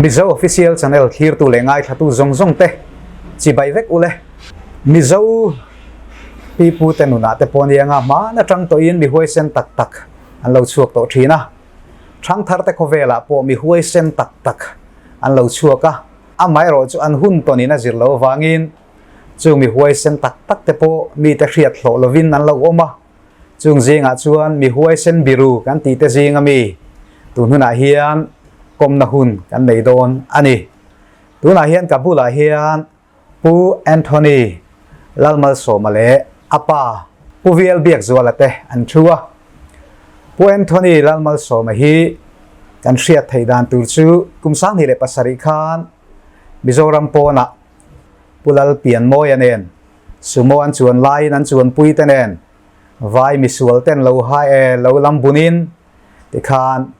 Mizo Official Channel thlirtu leh ngaithlatu zawng zawng te chibai vek ule. Mizo pipu te nunah te pawh anianga hmaan atang tawhin mi huaisen tak tak an lo chhuak tawh thin a. Thangthar te khawvelah pawh mi huaisen tak tak an lo chhuak a, amaherawh chu an hun tawnin a zir loh avangin chung mi huaisen tak tak te pawh mite hriat hlawh lovin an lo awm a. Chung zingah chuan mi huaisen biru kan tih te zinga mi tun hunah hian kawmna hun kan nei dawn a ni. Tunah hian ka bulah hian Pu Anthony Lalmalsawma leh a pa Pu VL Biakzuala te an thu a. Pu Anthony Lalmalsawma hi kan hriat theih dan tur chu kum 2007 khan Mizoram pawnah Pu Lalpianmawia nen Sumo an chuan laiin an chuanpui te nen vai misual ten lo hai e lo lam bunin tikhan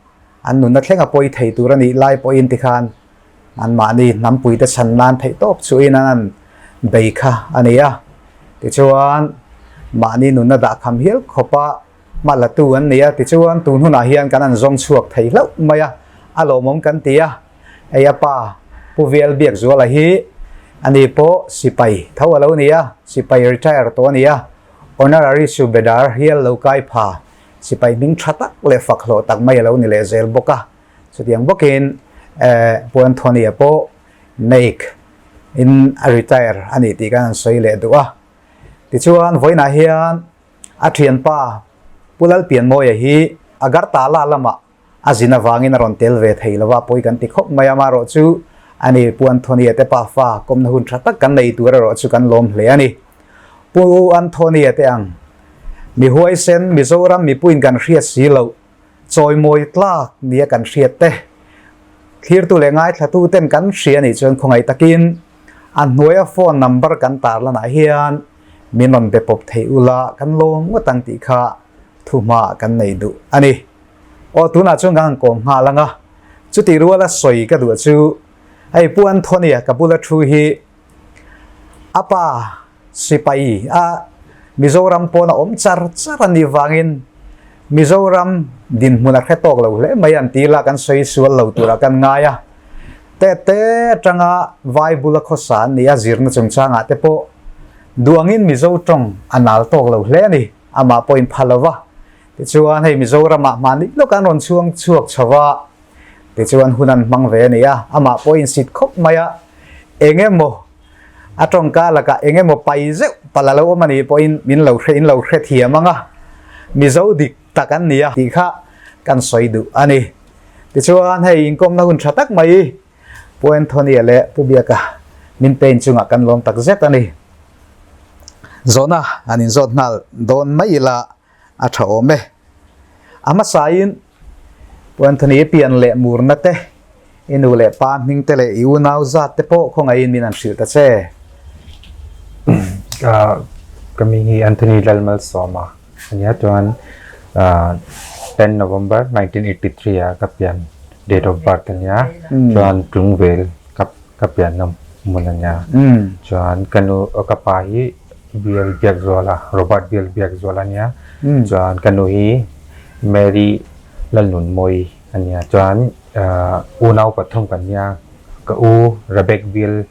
an nunna thleng a pawi thei tur a nih lai pawhin tikhan anmahni hnampui te chhan nan theih tawp chuhin an an bei kha a ni a. Tichuan mahni nunna dah kham hial khawpa hma la tu an ni a. Tichuan tun hunah hian kan an zawng chhuak thei hlauh mai a, a lawmawm kan ti a. Hei a pa Pu Vial Biakzuala hi ani pawh sipai tho a lo ni a, sipai retire tawh a ni a, Honorary Subedar hial lo kai pha sipai hming tha tak leh fak hlawh tak mai a lo ni leh zel bawk a. Chutiang bawkin Pu Anthony-a pawh Naik in a retire a ni tih kan han sawi leh duh a. Tichuan vawiinah hian a thianpa Pu Lalpianmawia hi Agartala lamah A zin avangin a rawn tel ve thei lo a, pawi kan ti khawp mai a, amaherawh chu ani Pu Anthony-a te pafa kawmna hun tha tak kan nei tur erawh chu kan lawm hle a ni. Pu Anthony-a te ang mi huaisen Mizoram mipuiin kan hriat si loh, chawimawi tlak nia kan hriat te, thlirtu leh ngaithlatu ten kan hria anih chuan khawngaih takin a hnuaia phone number kan tarlanah hian min rawn be pawp thei ula kan lawm ngawt ang tih kha thuhma kan nei duh a ni. Aw tunah chuan kan han kawm nghal ang a, chutih ruala sawi ka duh chu hei Pu Anthony-a ka bula thu hi a pa sipai a Mizoram pawn a awm char char a nih vangin Mizoram dinhmun a hre tawk lo hle mai an ti la kan sawi sual lo turah kan ngai a. Te te atanga vai bula khawsa an ni a zirna chungchangah te pawh duangin Mizo tawng a nal tawk lo hle a ni, amah pawhin pha lo va. Tichuan hei Mizoramah hmani lawk an rawn chhuang chhuak chho a, tichuan hun an hmang ve a ni a, amah pawh insit khawp mai a, eng emaw a tawngka lakah eng emaw pai zeuh palh a lo awm a nih pawhin min lo hre in lo hre thiam ang a, Mizo dik tak an ni a tih kha kan sawi duh a ni. Tichuan hei inkawmna hun tha tak mai Pu Anthony-a leh Pu Biaka min pain chungah kan lawm tak zet a ni. Zawhna an inzawt nghal dawn mai ila. A tha awm e. A hmasain Pu Anthony pian leh murna te, i nu leh pa hming te leh i unau zat te pawh khawngaihin min an hrilh ta che. Ka hming hi Anthony Lalmalsawma a nia chuan 10 November 1983 ah ka pian date of birth a nia chuan Tlungvel ka pianna hmun a nia chuan ka nu ka pa hi Bial Biakzuala, Robert Bial Biakzuala a nia. Chuan ka nu hi Mary Lalnunmawii a nia. Chuan unau pathum kan nia. Ka u Rebek Bial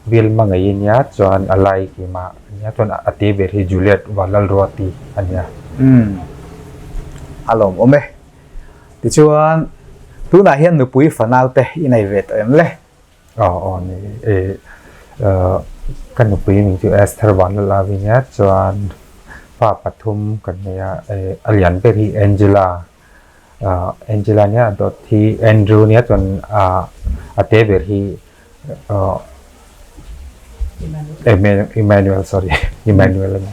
Bial Mangaii a nia. Chuan a lai keimah a nia. Chuan a te ber hi Juliet Vanlalruati a nia. Umm a lawmawm e. Tichuan tunah hian nupui fanau te i nei ve tawh em le? Aw aw ni e ka nupui min chu Esther Vanlalavi nia chuan fa pathum kan nei a a lian ber hi Angela Angela nia a dawt hi Andrew nia chuan a te ber hi Emmanuel sorry Emmanuel a ni.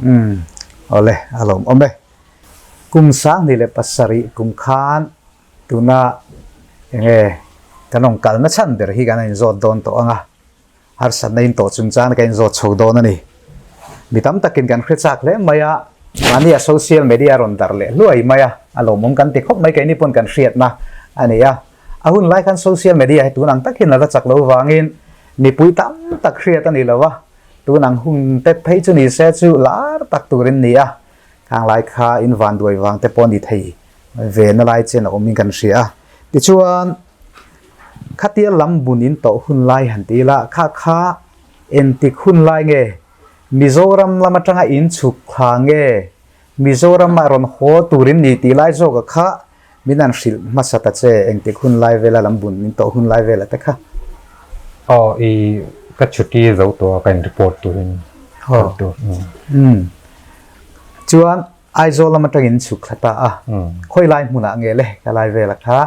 Umm awle a lawmawm e. Kum 2007 kum khan Tuna enge kan rawn kalna chhan ber hi kan inzawt dawn tawh ang a, harsatna in tawh chungchang ka inzawt chho dawn a ni. Mi tam takin kan hre chak hle mai a, mahni a social media rawn darh leh hluai mai a, a lawmawm kan ti khawp mai, keini pawn kan hriatna a ni a. A hun lai khan social media hi tun ang takin a la chak lo vangin mipui tam tak hriat a ni lo a, tun ang hun te phei chu ni se chu lar tak turin ni a, khang lai kha in van duai vang te pawh a ni thei. Ve na lai chen a awm in kan hria a. Tichuan, Khatia lam bun in tawh hun lai han ti ila, kha kha engtik hun lai nge? Mizoram lam atanga in chhuk thla nge? Mizoram ah rawn haw turin ni tih lai zawk a kha min an hrilh hmasa ta che, engtik hun lai vela lam bun in tawh hun lai vela te kha. Aw i ka chhuti zo tawh a ka in report turin kal tur. Umm chuan Aizawl lam atangin chhuk thla ta a, khawi lai hmunah nge le ka lai vela kha?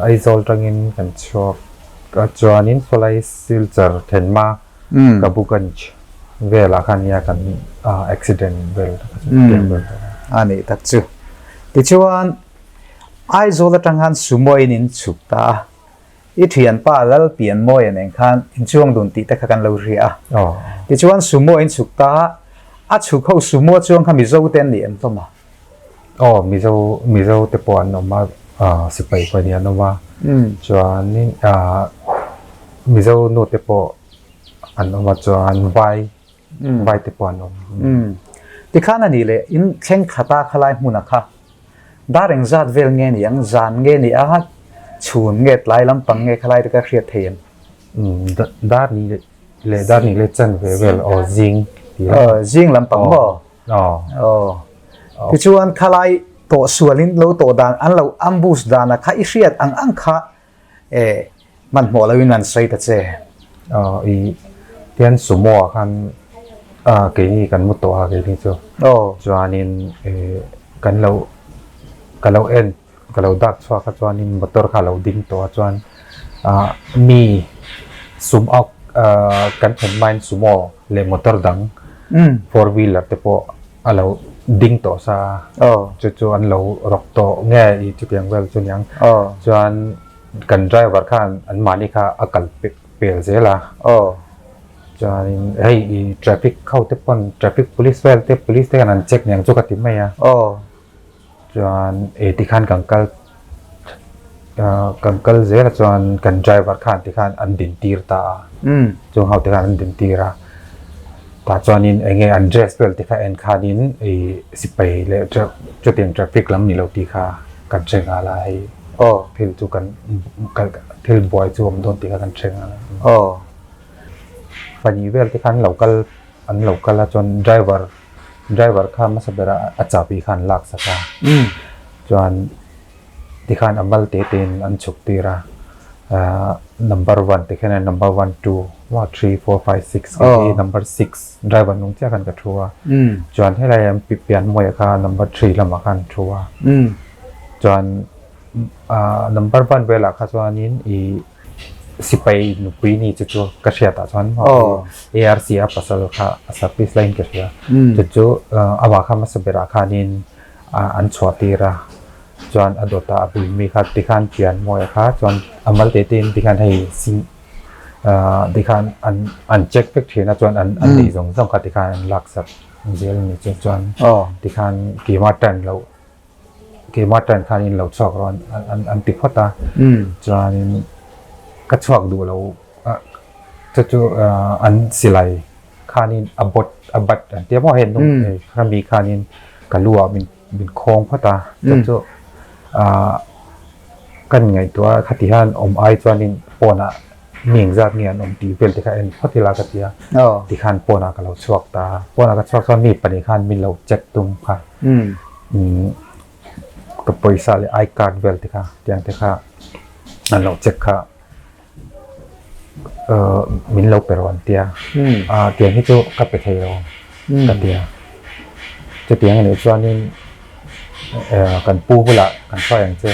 Aizawl tangin kan chhuak a, chuanin khawlai Silchar Thenma Kabuganj velah khan nia kan accident vel piang vel. A nih tak chu. Tichuan Aizawl atang khan Sumo in in chhuk ta a, I thianpa Lalpianmawia nen khan inchuang dun tih te kha kan lo hria a. Tichuan Sumo in chhuk ta a, a chhuk ho Sumo chuang kha Mizo te an ni em hlawm a? Aw, Mizo, Mizo te pawh an awm a, sipai pahnih an awm a, chuanin Mizo nu te pawh an awm a, chuan vai, vai te pawh an awm. Tikhan a nih leh in thleng khat a khalai hmunah kha Dar engzat vel nge ni ang, zan nge ni a, chhun nge tlai lampang nge khalai te ka hriat thei em? Dar ni leh dar ni leh chan ve vel aw zing ti a. Zing lampang maw? Aw. Tichuan khalai tawh sualin lo tawh dan an lo ambush dan a kha i hriat ang ang kha e hmanhmawh loin an sawi ta che. Aw i tian sumo ah khan keini kan mu tawh a keini chu. Aw. Chuanin e kan lo ka lo en ka lo dak chhuak a chuanin motor kha a lo ding tawh a chuan mi sum awk kan then hmain sumo leh motor dang four wheeler te pawh a lo ding tawh sa a, chu chu an lo rawk tawh nge i chutiang vel chu niang. Chuan kan driver khan an mahni kha a kal pel zel a. Chuanin hei i traffic ho te pawn traffic police vel te police te khan an check niang chu ka ti mai a. Chuan e tikhan kan kal kan kal zel a chuan kan driver khan tikhan an din tir ta a chung ho te khan an din tir a tah chuanin eng nge an dress vel te kha en khanin ih sipai leh chutiang traffic lam ni lo tih kha kan hre nghal a hei thil chu kan thil buai chu awm dawn tih kha kan hre nghal a pahnih vel te khan lo kal an lo kal a chuan driver Driver kha hmasa bera a chahbi kha an lak sak a, chuan tikhan a mal te tein an chhuk tir a, number one te khian number one two one three four five six kha hi number six driver nung chiah khan ka thu a, chuan helai an pianmawia kha number three lamah khan an thu a, chuan number one velah kha chuanin ih. Sipai nupui ni chu chu ka hriat ah chuan ARC a pasal kha a service laiin ka hria chu chu amah kha hmasa berah khanin an chhuah tir a chuan a dawtah a bul mi kha tikhan pian mawi a kha chuan a mal te te in tikhan hei tikhan an an check vek thin a chuan an an neih zawng zawng kha tikhan an lak sak zel a ni chu chuan tikhan keimah tan loh. Keimah tan khanin lo chhuak rawh an an ti phawt a, chuanin ka chhuak duh lo a, chu chu an silai khanin a bawt a bat an tia maw hei hnung kha mi khanin ka lu ah min min khawng phawt a, chu chu ah ka ngaihtuah a khati hian awm ai chuanin phone ah mi engzat nge an awm tih vel te kha en phawt ila ka ti a, tikhan phone ah ka lo chhuak ta a, phone ah ka chhuak chuan mi pahnih khan min lo check tum kha. Ka pawisa leh I card vel te kha tiang te kha an lo check kha min lo pe rawh an tia tiang hi chu ka pe thei lo ka tia chutiang anih chuanin kan pu bulah kan hruai ang che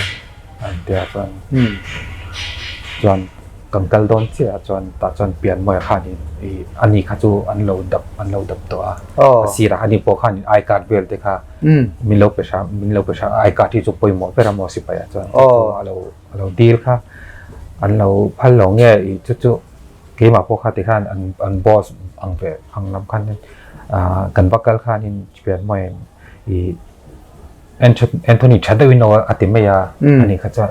an tia chuan chuan. Kan kal dawn chiah ah chuan tah chuan pianmawia khanin ih ani kha chu an lo dap an lo dap tawh a, a sirah ani pawh khanin I card vel te kha min lo pe hram min lo pe hram I card hi chu pawimawh ber a maw sipai ah chuan a lo a lo dil kha an lo phal lo nge ih chu chu keimah pawh kha tikhan an an boss ang ve ang lam khan ah kan va kal khanin pianmawiin ih Anthony tha deuhin aw a ti mai a, ani kha chuan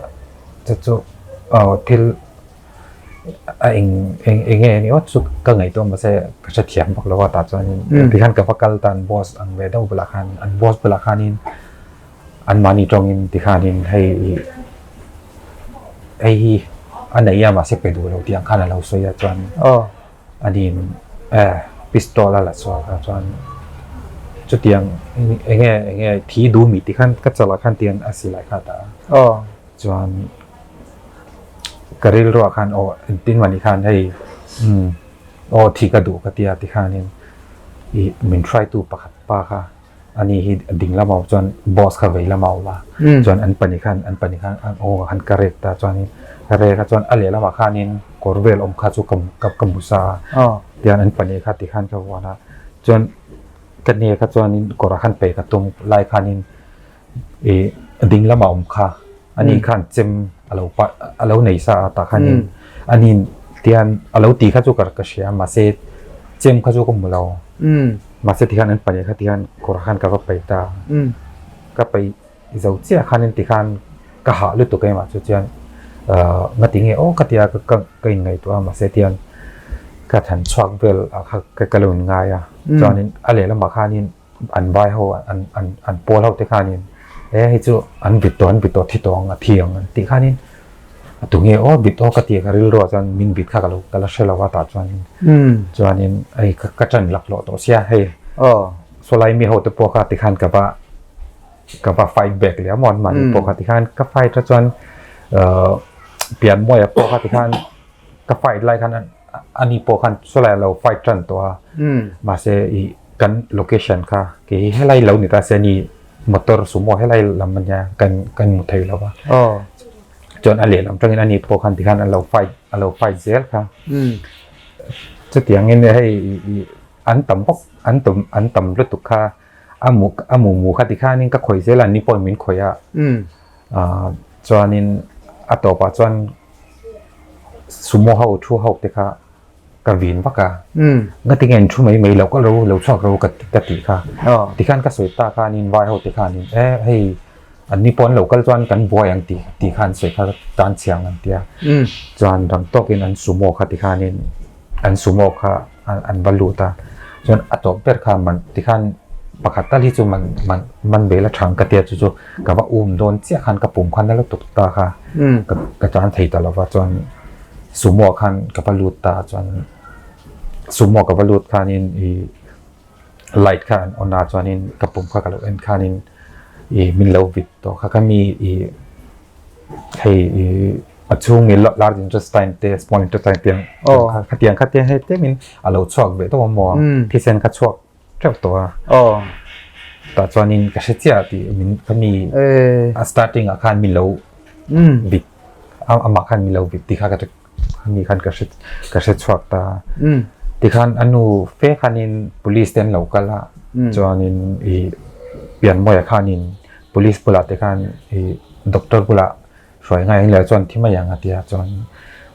chu chu aw thil a eng eng eng nge ni awt chu ka ngaihtuah mahse ka hrethiam bawk lo a tah chuanin tikhan ka va kal tan boss ang ve deuh bulah khan an boss bulah khanin anmahni tawngin tikhanin hei hei hi. a nei a mahse pe duh lo tih ang khan a lo sawi a chuan aniin pistol a la chhuak a chuan chutiang eng nge eng nge thi duh mi tih khan ka chawlh ah khan tiang a silai kha a dah a chuan ka rilruah khan aw engtin mah ni khan hei umm aw thi ka duh ka tia tikhanin ih min hruaitu pakhat pa kha. Ani hi ding lamah awm chuan boss kha vei lamah a awm a, chuan an pahnih khan an pahnih khan an aw khan ka rek ta chuanin ka rek a chuan a lehlamah khanin kawr vel awm kha chu ka ka hmu sa a tian an pahnih kha tikhan ka vuan a chuan ka hne kha chuanin kawrah khan pe ka tum lai khanin ih ding lamah awm kha ani khan chem a lo pa a lo nei sa a tah khanin ani tian a lo tih kha chu ka hria mahse chem kha chu ka hmu lo. Mahse tikhan an pahnih kha tikhan kawr khan ka va paih ta. Ka paih zo chiah khanin tikhan ka hah lutuk em ah chu chuan ahh ngati nge aw ka tia ka ka inngaihtuah a mahse tian ka than chhuak vel ah kha ka ka lo inngai a. Chuanin a lehlamah khanin an vai ho an an an pawl ho te khanin e hei chu an bit tawh an bit tawh thi tawh ang a thi ang an tih khanin A tu nge aw bit aw ka ti a ka rilru ah chuan min bit kha ka lo ka la hre lo a tah chuanin chuanin hei ka ṭan laklawh tawh sia hei sawlai mi ho te pawh kha tikhan ka va ka va fight back leh a maw anmahni pawh kha tikhan ka fight a chuan ahh pianmawia pawh kha tikhan ka fight lai khan ani pawh khan sawlai a lo fight ṭan tawh a mahse ih kan location kha kei hi helai lo ni ta se ni motor sumo helai lam ania kan kan hmu thei lo va chuan a lehlam tangin ani pawh khan tikhan a lo fight a lo fight zel kha chutiangin hei an tam bawk an tum an tam lutuk kha a mu a mu mu kha tikhanin ka khawih zel a ni pawhin min khawih a ah chuanin a tawpah chuan sumo ho thu ho te kha ka vin vak a ngati nge an thu mai mai lo ka lo lo chhuak ro ka ka tih kha tikhan ka sawi ta khanin vai ho te khanin e hei an ni pawh an lo kal chuan kan buai ang tih tih khan sawi kha tan chhiang an tia chuan rang tawkin an sumo kha tikhanin an sumo kha an va lut a chuan a tawp ber kha man tikhan pakhat tal hi chu man man man ve la thang ka tia chu chu ka va um dawn chiah khan ka pum khan a la tuk ta kha ka ka tan thei ta lova chuan Sumo ah khan ka va lut ta chuan sumo ka va lut khanin ih light kha an on a chuanin ka pum kha ka lo en khanin ih min lo vit tawh kha kha mi ih hei ih a chhung i large intestine te small intestine te ang khatiang kha te hei tlemin a lo chhuak ve tawh a maw thisen kha chhuak teuh tawh a tah chuanin ka hre chiah tih min ka mi a starting ah khan min lo bit amah khan min lo bit tih kha ka mi khan ka hre ka hre chhuak ta tikhan a nu fe khanin police te an lo kal a chuanin ih pianmawia khanin police bulah te khan ih doctor bulah hruai ngai ang leh chuan thi mai ang a tia chuan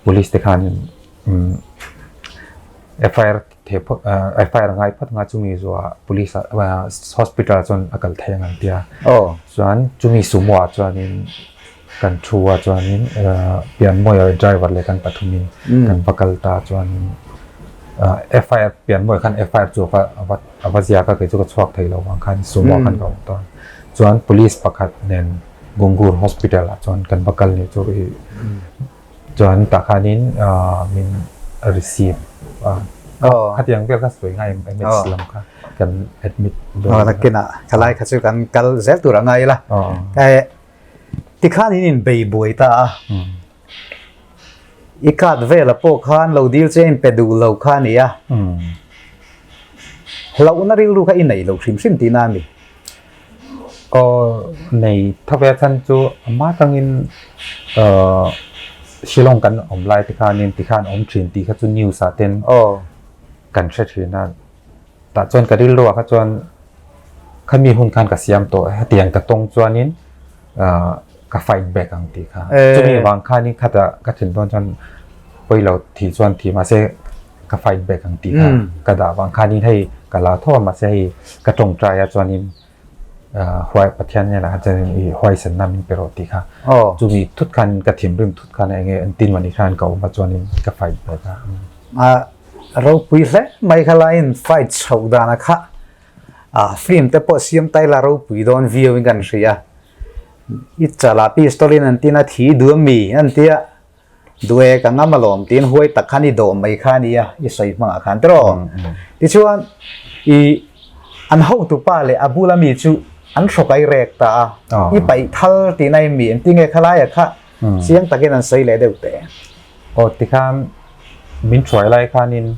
police te khanin umm F_I_R The phawt FIR ngai phawt nga chumi zuah police ah hospital ah chuan a kal thei ang an tia. Chuan chumi sumo ah chuanin kan thu a chuanin Pianmawia driver leh kan pathumin kan va kal ta chuanin FIR Pianmawia khan FIR chu a va a va ziak a kei chu ka chhuak thei lo vang khan sumo ah khan ka awm ta. Chuan police pakhat nen Gungur hospital ah chuan kan va kal ni chu i Chuan tah khanin min receive a, khatiang vel kha sawi ngai em MH lam kha kan admit dawn. Aw nakinah khalai kha chu kan kal zel tur a ngai ila. Tikhan in inbei buai ta a, i card vela pawh khan lo dil che in pe duh lo kha a ni a, hlauhna rilru kha i nei lo hrim hrim tihna a ni. Aw nei thawk chan chu amah tangin ahh Shillong kan awm lai te khanin tikhan awm thin tih kha chu news ah ten kan hre thin a tah chuan ka rilru ah kha chuan khami hun khan ka siam tawh hetiang ka tawng chuanin ahh ka fight back ang tih kha chumi vang khanin khatah ka thin dawn chuan pawilo thih chuan thih mahse ka fight back ang tih kha ka dah vang khanin hei ka la tho a mahse hei ka tawngtai a chuanin huai Pathian hnenah khan chuanin i huaisanna min pe rawh tih kha chumi thut khan ka thinrim thut khan eng nge engtin mah ni khan ka awm a chuanin ka fight back a. A ropui hle mai kha laiin fight chhoh dana kha film te pawh siam tai la ropui dawn viau in kan hria i chalah pistol in an tin a thi duam mi an tia. Duh e, ka ngam alawm tiin huai tak khan i dawh mai kha a nia, i sawi hmangah khan tiraw? Tichuan, i an hotupa leh a bula mi chu an hrawkai rek ta a, i paih thal tihna i mi engtin nge khalaia kha chiang takin an sawi leh deuh teh. Aw tikhan min hruai lai khanin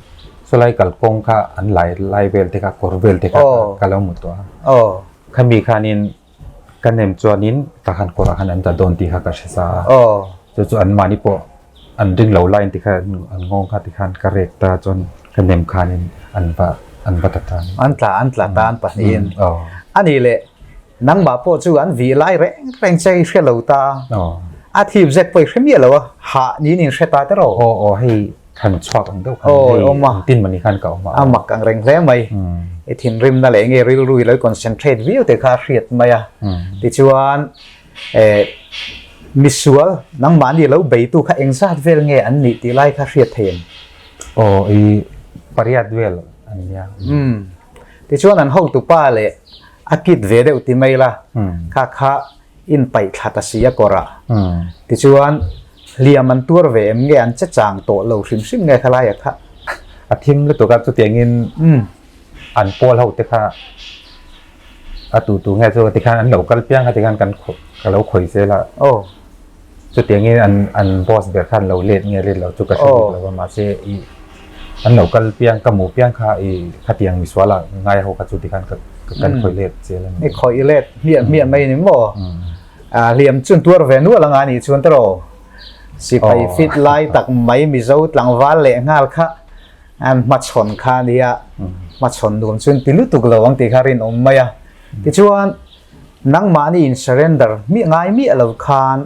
chulai kalkawng kha an lai lai vel te kha kawr vel te kha ka lo hmu tawh a. Khami khanin ka nem chuanin ka han kawrah khan an tla dawn tih kha ka hre sa a. Chu chu an mahni pawh an ring lo laiin tikhan an nghawng kha tikhan ka rek ta chuan ka nem khanin an va an va ta ta a ni. An tla an tla ta an pahnihin. Anih leh Nangmah pawh chu an vih lai reng reng che i hre lo ta. A thip zet pawh i hre miah lo a, hah niin in hre ta tiraw? Aw aw hei khan chhuak ang deuh khan hei eng tin mawni khan ka awm a. A mak ang reng hle mai. I thinrimna leh nge rilru i lo concentrate viau te kha a hriat mai a. Tichuan misual nangmahni lo beitu kha engzat vel nge an nih tih lai kha hriat thei em? Aw i pariat vel an nia. Tichuan an hotupa leh A kit ve deuh ti mai la, kha kha in paih thla ta si a kawr ah. Tichuan, hliam an tuar ve em nge an che chang tawh lo hrim hrim nge khalai a kha. A thim lutuk a, chutiangin an pawl ho te kha a tu tu nge chu tikhan an lo kal piang kha tikhan kan ka lo khawi zel a. Chutiangin an an boss ber khan lo let nge let lo chu ka hre bik lo a mahse i an lo kal piang ka hmuh piang kha i khatiang misual ah ngai ho kha chu tikhan ka kan khawih let zel a ni. I khawih let hmiah hmiah mai a ni maw? Hliam chun tuar ve nual anga nih chuan tawh sipai fit lai tak mai Mizo tlangval leh nghal kha an hmachhawn kha a nia, hmachhawn nuam chuan ti lutuk lo ang tih kha rinawm mai a. Tichuan Nangmahni in surrender miah ngai miah lo khan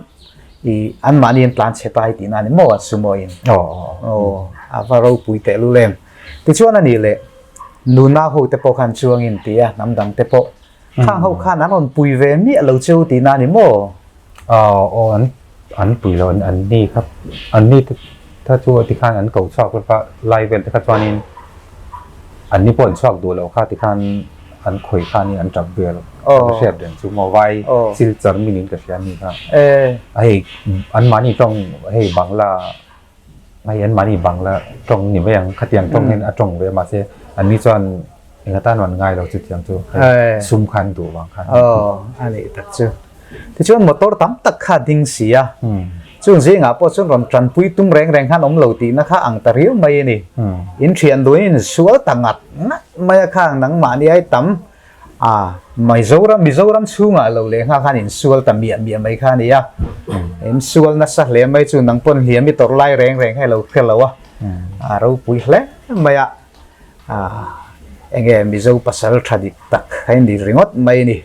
i anmahni an tlan chhe ta hi tihna a ni maw a sumo in? Aw, a va ropui teh lul em. Tichuan a nih leh nuna ho te pawh khan chuang in ti a, hnam dang te pawh khang ho khan an rawn pui ve miah lo cheu tihna a ni maw? Aw, aw an an pui lo an ni kha an ni te kha chu tikhan an ko chhuak lova lai vel te kha chuanin an ni pawh an chhuak duh lo kha tikhan an khawih khanin an tap vel ka hriat reng chu maw vai chil char min in ka hria ni kha hei an mahni tawng hei bangla hei an mahni bangla tawng ni mai ang khatiang tawng hian a tawng ve mahse an ni chuan Enga tan an ngai lo chutiang chu sum khan duh vang khan. Aw, a nih tak chu. Tichuan motor tam tak kha ding si a. Chung zingah pawh chuan rawn tanpui tum reng reng khan awm lo tihna kha ang ta riau mai a ni. In thian duhin in sual ta ngat ngat mai a khang nangmahni ai tam a Mizoram Mizoram chhungah lo leh nghal khan in sual ta miah miah mai kha a ni a. In sual nasa hle mai chu nang pawn hliam i tawrh lai reng reng kha i lo hre lo a. A ropui hle mai a. Enge Mizo pasal tha dik tak a ni ringawt mai a ni.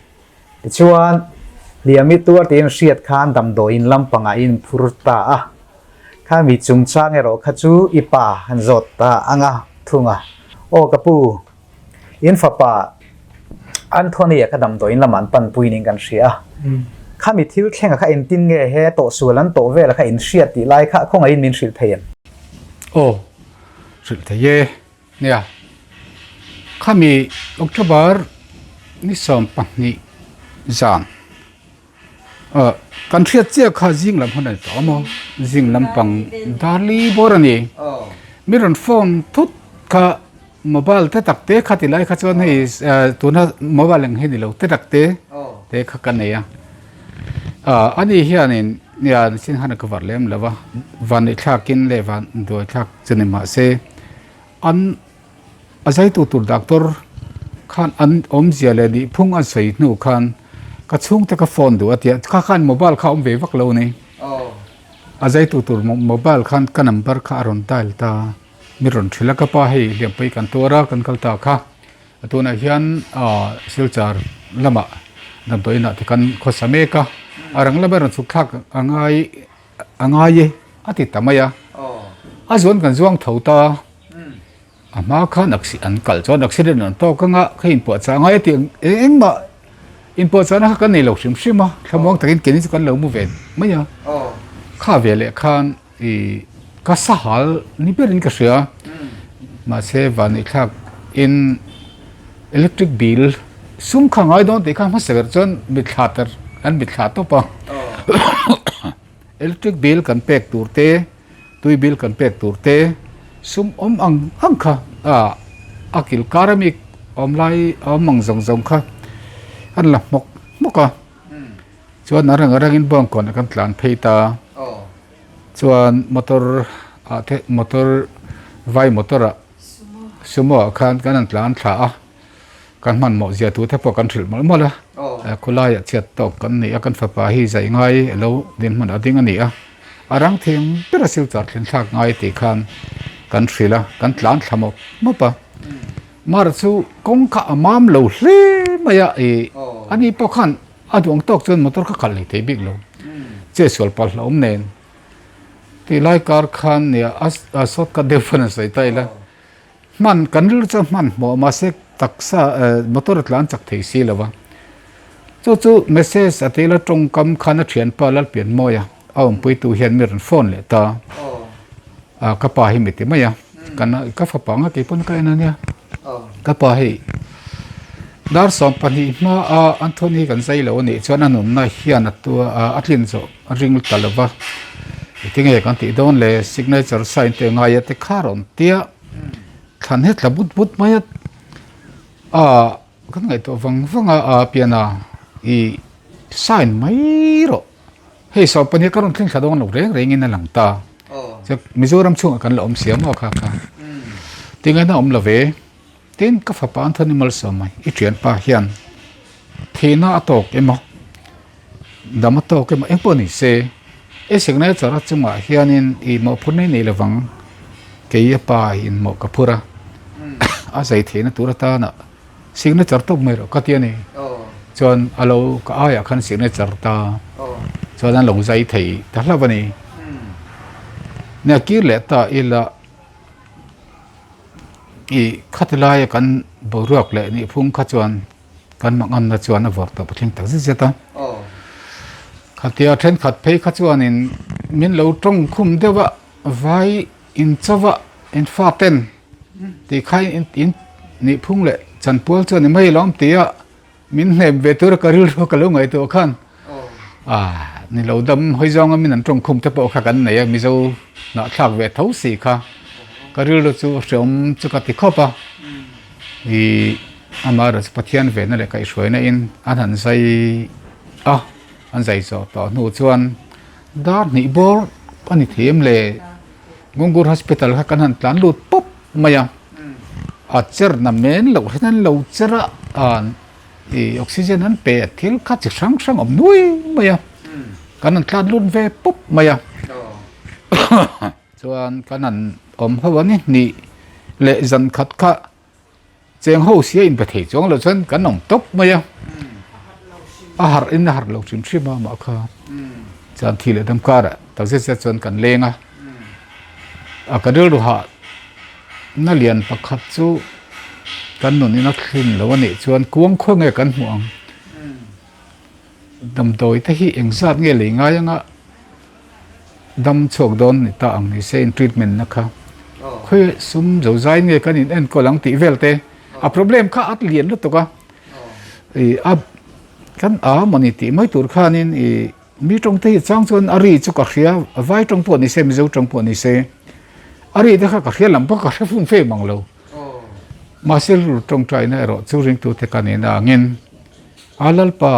Tichuan, hliam i tuar tiin hriat khan damdawiin lampangah i inphur ta a. Kha mi chungchang erawh kha chu i pa han zawt ta ang a, thung a. Aw ka pu, in fapa Anthony-a kha damdawiin lamah an panpui niin kan hria a. Kha mi thil thlenga kha engtin nge he tawhsual an tawh vela kha in hriat tih lai kha khawngaihin min hrilh thei em? Aw. Hrilh thei e. Nia, khami October ni 20 zan kan hriat chiah kha zing lam hun a ni tawh a maw? Zing lampang darli bawr a ni. Mi rawn phone thut kha mobile te tak te kha ti lai kha chuan hei tuna mobile ang hi ni lo te tak te te kha ka nei a. Ani hianin nia nichin khan a cover lem lo va, van neih thlakin leh van duai thlak chu ni mahse an a zaitu tur doctor khan an awmzia leh nihphung an sawi hnu khan ka chhungte ka phone duh a tia kha khan mobile kha a awm ve vak lo a ni. A zaitu tur mobile khan ka number kha a rawn dial ta mi rawn hrilh a ka pa hei hliampui kan tuar a kan kal ta kha. Tunah hian Silchar lamah damdawiin ah te kan khawsa mek a, a rang lama rawn chhuk thlak a ngai a ngai e a ti ta mai a, a zuan kan zuang tho ta, a hma khan an kal chuan accident an tawk anga kha inpuahchah a ngai a tih ang engmah inpuahchahna kha kan nei lo hrim hrim a, thlamuang takin keini chu kan lo mu ve mai a, kha veleh khan I ka sahal ni berin ka hria mahse vanneih in electric bill sum kha ngai dawn tih kha hmasa ber chuan mitthla tar an mitthla tawp a electric bill kan pek tur te. Tui bill kan pek tur te sum awm ang ang kha a kil kar ami awm lai awm ang zawng zawng kha an la hmawk hmawk a. Chuan a rang a rangin bawngkawn ah kan tlan phei ta. Chuan motor ah te motor vai motor ah sumo ah khan kan han tlan thla a. Kan hmanhmawh zia tute pawh kan hrilh mawlh mawlh a, khawlaiah chhiat tawk kan ni a, kan fapa hi zai ngai a lo dinhmun a ding a ni a, a rang thing ber a silchar thlen thlak ngai tih khan kan hrilh a, kan tlan thla mawp mawp a. Mar chu kawng kha a mam lo hle mai a, ih ani pawh khan a duh ang tawk chuan motor kha khalh leh thei bik lo, chetsual palh hlauhawm nen tih lai kar khan nia a shortcut deuh pawn a sawi ta ila. Hman kan rilru chu hman hmuh mahse taksa motor a tlan chak thei si lo va. Chu chu message a tila tawngkam khan a thianpa Lalpianmawia a awmpuitu hian mi rawn phone leh ta. A ka pa hi mi ti mai a, kan ka fapa anga kei pawn ka en a nia. Ka pa hei dar 12 hma a Anthony kan zai lo a nih chuan a nunna hian a tua a tlin zawh a ring ta lo va. Tinge kan tih dawn le signature sign te ngai a te kha rawn tia. Thlan hi tla but but mai a, ah kan ngaihtuah vang vang a, ah piana ih sign mai rawh hei sawpa nia ka rawn thleng thla dawn lo reng reng in a lang ta chuan Mizoram chhungah kan la awm sia maw kha kha tingaina awm lo ve tin ka fapa Anthony Malsawma i thianpa hian thihna a tawk emaw dam a tawk emaw engpawh ni se i signature a chungah hianin ih mawhphurna i nei lovang kei a pa in mawh ka phur a a zai theihna tur atana signature tawp mai rawh ka ti a ni chuan a lo ka aiah khan signature ta chuan an lo zai thei ta hlauh a ni nia kir leh ta ila ih khati laia kan boruak leh nihphung kha chuan. Kan manganna chuan a vawrh tawh patling tak zet zet a. Khatia thenkhat phei kha chuanin min lo tawng khum deuh a, vai in chauh a, in fa ten tih kha in nih phung leh chanpual chuan i mai lawm tih a min hnem ve tur a ka rilru ka lo ngaihtuah khan a ni lo dam hawi zawnga min an tawng khum te pawh kha kan nei a Mizo hnahthlak ve tho si kha ka rilru chu hreawm chu ka ti khawp a. Ih amaherawh chu Pathian vehna leh kaihhruaina in an han zai a, an zai zawh tawh hnu chuan dar hnih bawr a ni thei em le? Ngungur Hospital kha kan han tlan lut pawp mai a, a cher na men loh hian an lo cher a, ih oxygen an pe a thil kha chi hrang hrang awm nuai mai a, kan han tlan lut ve pawp mai a. Chuan kan han awm ho a ni hnih leh zan khat kha cheng ho sia inpe thei chuang lo chuan kan awm tawp mai a, a harh in a harh lo hrim hrim a mah kha chuan thi leh dam karah tak zet zet chuan kan leng a, a ka rilru hah na lian pakhat chu kan nun in a thlin lo a nih chuan kuang khaw nge kan hmuh ang damdawi te hi engzat nge lei ngai anga. Dam chhuak dawn ni ta ang ni se in treatment na kha khawi sum zo zai nge kan in enkawl ang tih vel te a problem kha a lian lutuk a i a kan a mawni tih mai tur khanin i mi tawng te hi chang chuan a ri chu ka hria vai tawng pawh ni se mizo tawng pawh ni se a ri te kha ka hria lam pawh ka hre fum fem ang lo mahse rilru tawngtaina erawh chu ringtute ka nihna angin a lalpa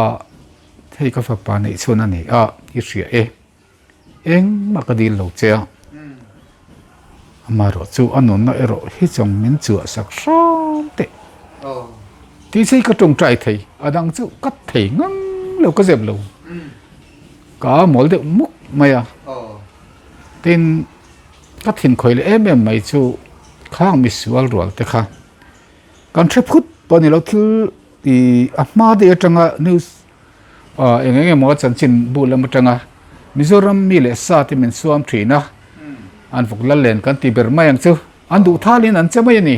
Hei ka fapa neih chhun a ni a, i hria e. Engmah ka dil lo che a. Amaherawh chu a nunna erawh hi chawng min chuah sak hram teh. Tih che hi ka tawngtai thei, a dang chu ka thei ngang lo, ka zep lo. Ka mawl deuh muk mai a. Tin, ka thinkhawih leh em em mai chu khang misual rual te kha kan hre phut pawh a ni lo, thil Ih a hma daih atanga news ah eng eng emaw chanchin bu lam atanga Mizoram mi leh sa te min suam thin a, an vawk lal len kan ti ber mai ang chu, an duh thalin an che mai a ni.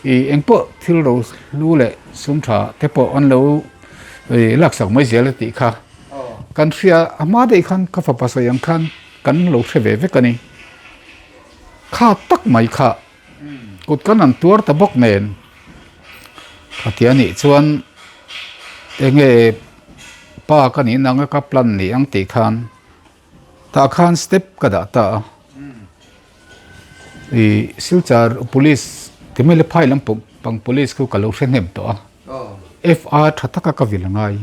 Ih engpawh thil ro hlu leh sum tha te pawh an lo ih laksak mai zel a tih kha kan hria a hma daih khan ka fapa sawi ang khan kan lo hre ve vek a ni. Kha tak mai kha. Kut kan an tuar ta bawk nen khatia nih chuan enge pa ka nih nang a ka plan ni ang tih khan tah khan step ka dah ta a. I Silchar Police ti mai le phai lam pang Police khu ka lo hre hnem tawh a. FR tha taka ka vil angai.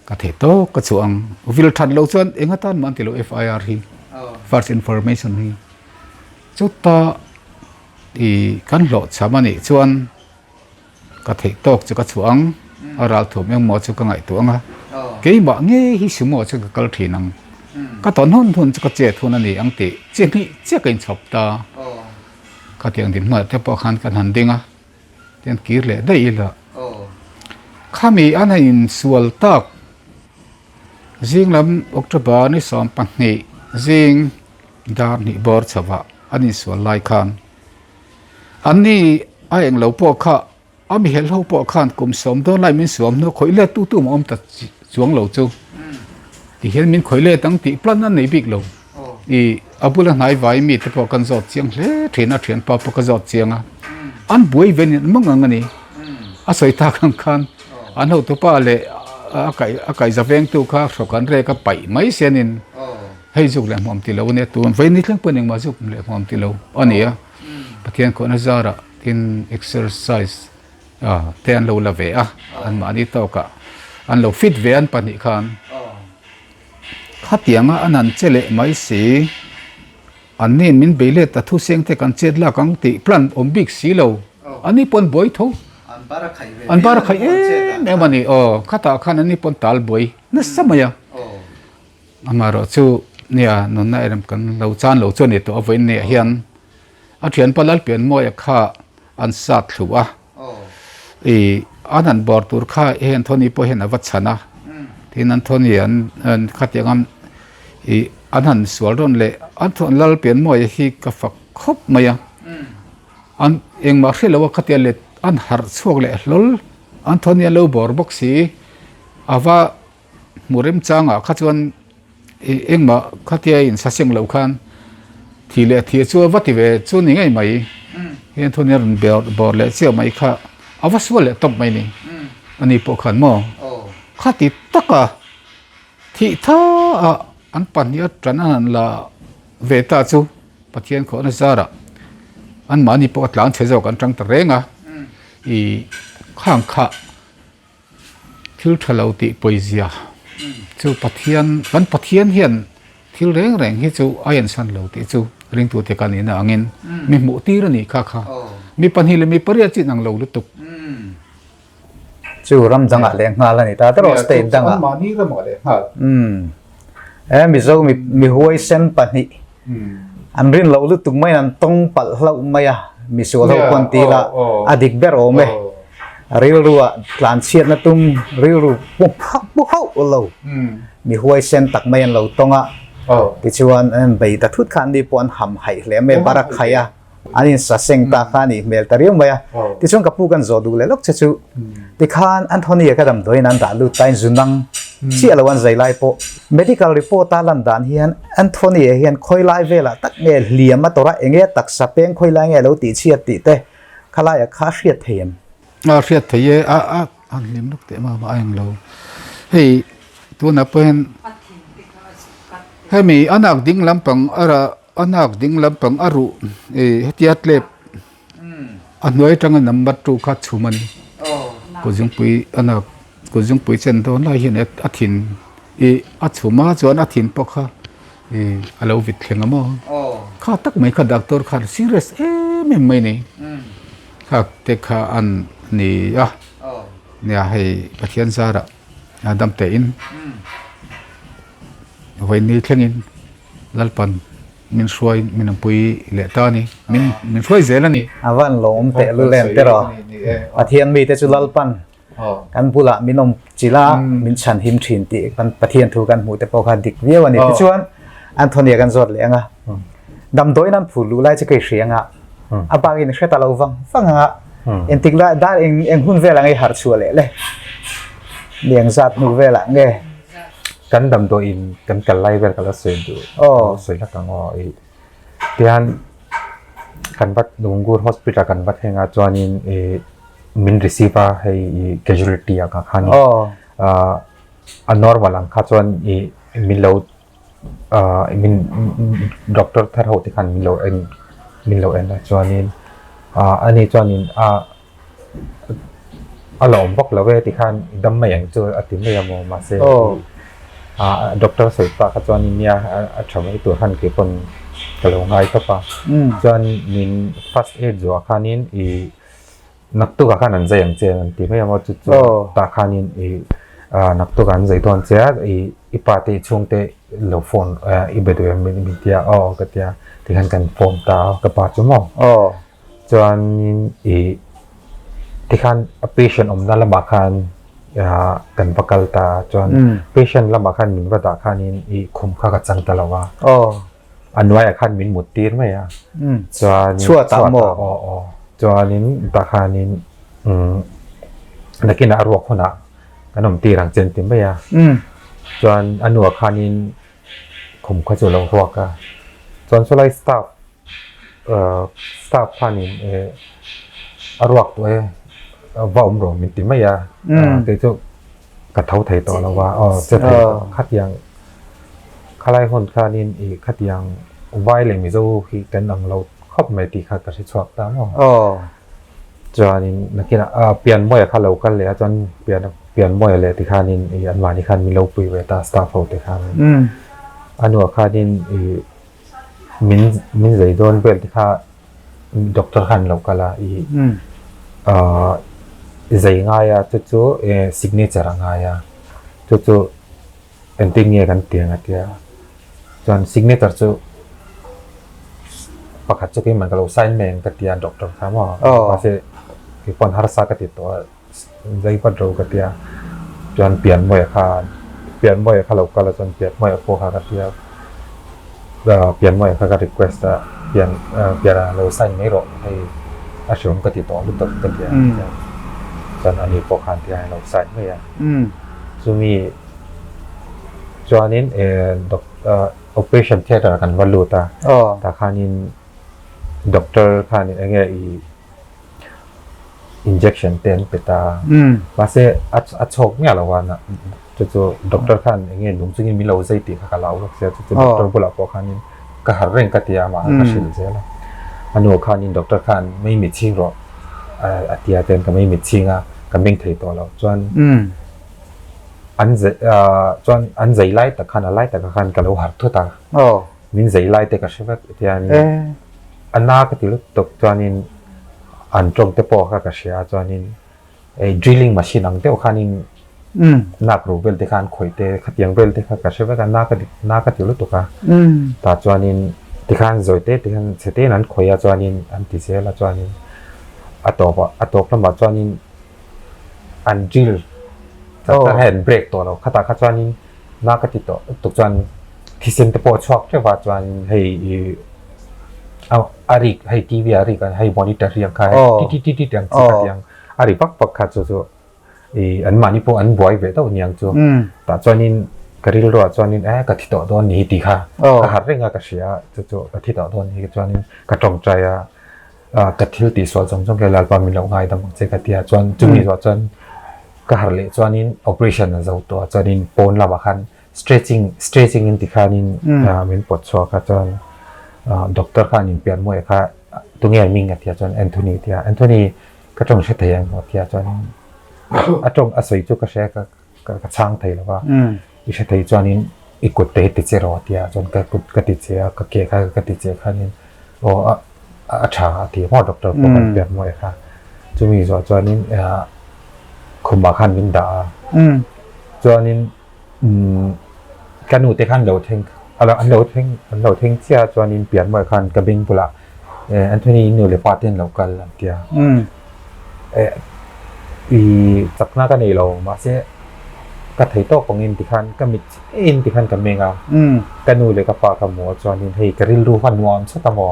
Ka theh tawk ka chhuah ang. Vil that loh chuan eng atan mah an ti lo FIR hi. First Information hi. Chuta i kan hlawh cham a nih chuan ka theih tawk chu ka chhuah ang. A ral thum engmaw chu ka ngaihtuah ang a. Keimah ngei hi sumo chu ka kal thin ang. Ka tawn hun hun chu ka chet hun a ni ang tih chi hnih chiah ka inchhawp ta. Khatiang dinhmunah te pawh khan kan han ding a. Tian kir leh daih ila. Khami an han insual tak zing lam October ni 12 zing dar hnih bawr chhoah an insual lai khan anni a englo pawh kha a mi helho pawh khan kum sawm dawn lai min suam hnu khawih let tu tu mah awm ta chuang lo chu tihian min khawih let ang tih plan an nei bik lo. I a bula hnai vai mi te pawh kan zawt chiang hle thin a, thianpa pawh ka zawt chiang a, an buai ve nen mang ang a ni. A sawi tak ang khan an hotupa leh a kaih a kaih za vengtu kha hrawk an rek a paih mai sianin hei zuk leh hmuam ti lo a nia tun vawi ni thleng pawhin engmah zuk leh hmuam ti lo a ni a. Pathian khawhna zarah tin exercise te an lo la ve a, anmahni tawkah an lo fit ve an pahnih khan. Khatianga an han che leh mai si. An nen min bei let a thuseng te kan chet lak ang tih plan awm bik si lo. An ni pawn buai tho. An bar a khaih em em a ni. Aw, khatah khan an ni pawn tal buai nasa mai a. Amaherawh chu nia nunna erem kan lo chan lo chu a ni tawh a vawiin nia hian a thianpa Lalpianmawia kha an sat thlu a. I an han bawr tur kha hei Anthony pawh hian a va chhan a, tin Anthony an an khatiang an i an han sual rawn leh an thawn lal pian mawi hi ka fak khawp mai a, an engmah hre lo a khatia let an harh chhuak leh hlawl Anthony an lo bawr bawk si a va Hmu remchangah kha chuan engmah khatia insaseng loh khan thi leh thi chu a va ti ve chu ni ngei mai. Hian thun hi a rawn bawr leh chiah mai kha a va sual leh tawp mai ni. Ani pawh khan maw khati taka thih tha a an pahnih a tan a han la ve ta chu Pathian khawhna zarah anmahni pawh a tlan chhe zawk an tang ta reng a. I khang kha. Thil tha lo tih pawizia chu Pathian, kan Pathian hian thil reng reng hi chu a ensan lo tih chu ringtute ka nihna angin mi hmuh tir a nih kha kha. Mi pahnih leh mi pariat chin ang lo lutuk. Chu ram dangah leh nghal a ni ta tawh state dangah. Mahni ramah leh nghal. E Mizo mi huaisen pahnih an rin loh lutuk maiin an tawng palh hlauh mai a, misual ho pawn ti ila a dik ber awm e. Rilru ah tlan chhiatna tum rilru pu pu hauh lo mi huaisen tak mai an lo tawng a, tichuan an bei ta thut kha an ni pawh an ham haih hle mai a, barak haih a. An in sa seng ta kha a nih hmel ta riau mai a. Tichuan ka pu kan zawh duh leh lawk che chu tikhan Anthony-a ka damdawiin an dah lut ta in zunang chiah lo an zai lai pawh medical report a lan dan hian Anthony-a hian khawi lai velah tak nge hliam a tawrh a enge a taksa peng khawi lai nge a lo tih chhiat tih te khalaiah kha a hriat thei em? A hriat thei e a a an hlim lawk teh mah mah a eng lo. Hei tunah pawh hian hemi a nak ding lampang a rah A nak ding lampang a ruh ih hetia tlep a hnuai atanga number two kha chhum a ni. Kuzungpui a nak kuzungpui chen dawn lai hian a thin ih a chhum a chuan a thin pawh kha ih a lo vit thleng a maw. Kha tak mai kha doctor khan serious em em mai a ni. Kha te kha an ni a nia hei Pathian zarah a dam tein vawiin thlengin. Lalpan min hruai min awmpui leh ta a ni, min min hruai zel a ni. A van lawm teh lul em te rawh. Pathian mite chu Lalpan kan bulah min awm chilh a, min chhan him thin tih kan Pathian thu kan hmuh te pawh kha dik viau a ni. Tichuan Anthony-a kan zawt leh ang a, damdawiin an phur luh lai chu ka i hria ang a, a bakin i hre ta lo vang vang ang a, engtik lai dar eng eng hun velah nge i harh chhuah leh le? Ni eng zat hnu velah nge? Kan damdawiin kan kal lai vel ka la sawi duh sawi hlak ang aw ih tihian kan va Lungur hospital kan va thleng a chuanin ih min receive a hei ih casualty ah ka khan ah a normal ang kha chuan ih min lo ah min doctor thar ho te khan min lo en. min lo en a chuanin ah ani chuanin a a la awm vak lo e tikhan i dam mai ang chu a ti mai a maw mahse ah doctor sawi pah kha chuanin nia a tha mai tur khan kei pawn ka lo ngai tawp a chuan min first aid zawh ah khanin ih Naktuk ah khan an zai ang che an ti mai a maw chu chu tah khanin i naktuk ah an zai dawn che a i i pa te i chhungte lo phone i be duh em min ti a aw ka ti a tikhan kan phone ta a ka pa chu maw chuanin i tikhan a patient awmna lamah khan kan va kal ta a chuan patient lamah khan min va dah khanin i khum kha ka chang ta lo a. A hnuaiah khan min mut tir mai a, chuanin chhuatah maw? Aw aw, chuanin tah khanin umm nakinah a ruak hunah kan awm tir ang che an ti mai a, chuan a hnuah khanin khum kha chu a lo ruak a, chuan chulai staff ahh staff khanin eh a ruak tawh e va awm rawh min ti mai a, kei chu ka tho thei tawh lo a, aw che thei tawh khatiang Khalai hun khanin i khatiang Vai leh Mizo hi kan ang lo khawp mai tih kha ka hre chhuak ta maw? Aw. Chuanin nakinah a Pianmawia kha lo kal leh a chuan Pian Pianmawia leh tikhanin i anmahni khan min lo pui ve ta staff ho te khanin. A hnuah khanin i min min zei dawn vel te kha doctor khan lo kal a i ah zei ngai a chu chu signature a ngai a chu chu Engtin nge kan ti ang a tia chuan signature chu pakhat chu keimah ka lo sign mai ang ka tia doctor kha maw mahse keipawn harsa ka ti tawh a zai vat ro ka tia chuan pianmawia kha pianmawia kha lo kal a chuan pianmawia pawh kha ka tia pianmawia kha ka request a pian pian a lo sign mai rawh hei a hreawm ka ti tawh lutuk ka tia chuan ani pawh khan tia a lo sign mai a chumi. Chuanin operation theatre kan va lut a, tah khanin doctor khanin eng nge ih injection te an pe ta a, mahse a chhawk miah lo a chu chu doctor khan eng nge nung chungin min lo zai tih kha ka lau lawk sia chu chu doctor bulah pawh khanin ka harh reng ka ti a amah ka hrilh zel a, a hnuah khanin doctor khan mei mit chhing rawh a ti a chuan ka mei mit chhing a ka meng thei tawh lo chuan. An zai ah chuan an zai lai tak khan a lai takah khan ka lo harh thut a. Aw. Min zai lai te ka hre vek tianin a na ka ti lutuk chuanin an tawng te pawh kha ka hria a chuanin ei drilling machine ang deuh khanin nak ro vel te khan khawih te khatiang vel te kha ka hre vek a na ka ti na ka ti lutuk a. Tah chuanin tikhan zawi te te hian chhe tein an khawih a chuanin an ti zel a chuanin a tawp ah a tawp lamah chuanin an drill tak tak hian break tawh lo khatah kha chuanin na ka ti tawh tuk chuan thisen te pawh a chhuak teuh a chuan hei ih a rik hei T_V ah a rik a hei monitor hi ang kha hei ti ti ti ti ang chi kha ti ang a ri vak vak kha chu chu ih an mahni pawh an buai ve deuh aniang chu tah chuanin ka rilru ah chuanin eh ka thi tawh dawn ni tih kha ka harh reng a ka hria a chu chu ka thi tawh dawn ni chuanin ka tawngtai a. Ka thil tih sual zawng zawng hian Lalpa min lo ngaidam ang che ka ti a, chuan chumi zawh chuan ka harh leh chuanin operation a zo tawh a, chuanin pawn lamah khan stretching stretching in ti khanin min pawt chhuak a, chuan doctor khan in pian mawi kha tunge a hming a ti a, chuan Anthony a ti a, Anthony ka tawng hre thei ang a ti a, chuanin a tawng a sawi chu ka hria ka ka chhang thei lo va, i hre thei chuanin i kut te hi ti che rawh a ti a, chuan ka kut ka ti che a, ka ke kha ka ti che khanin aw a a tha a ti maw doctor pawh kan pian mawi kha, chumi zawh chuanin khumah khan min dah a, chuanin ka nu te khan lo thleng an lo thleng an lo thleng chiah a chuanin pian mawi khan ka beng bulah Anthony nu leh pa te an lo kal an ti a. I chakna ka nei lo mahse ka thei tawk angin tikhan ka mit chiahin tikhan ka meng a ka nu leh ka pa ka hmu a chuanin hei ka rilru kha nuam chhawt a maw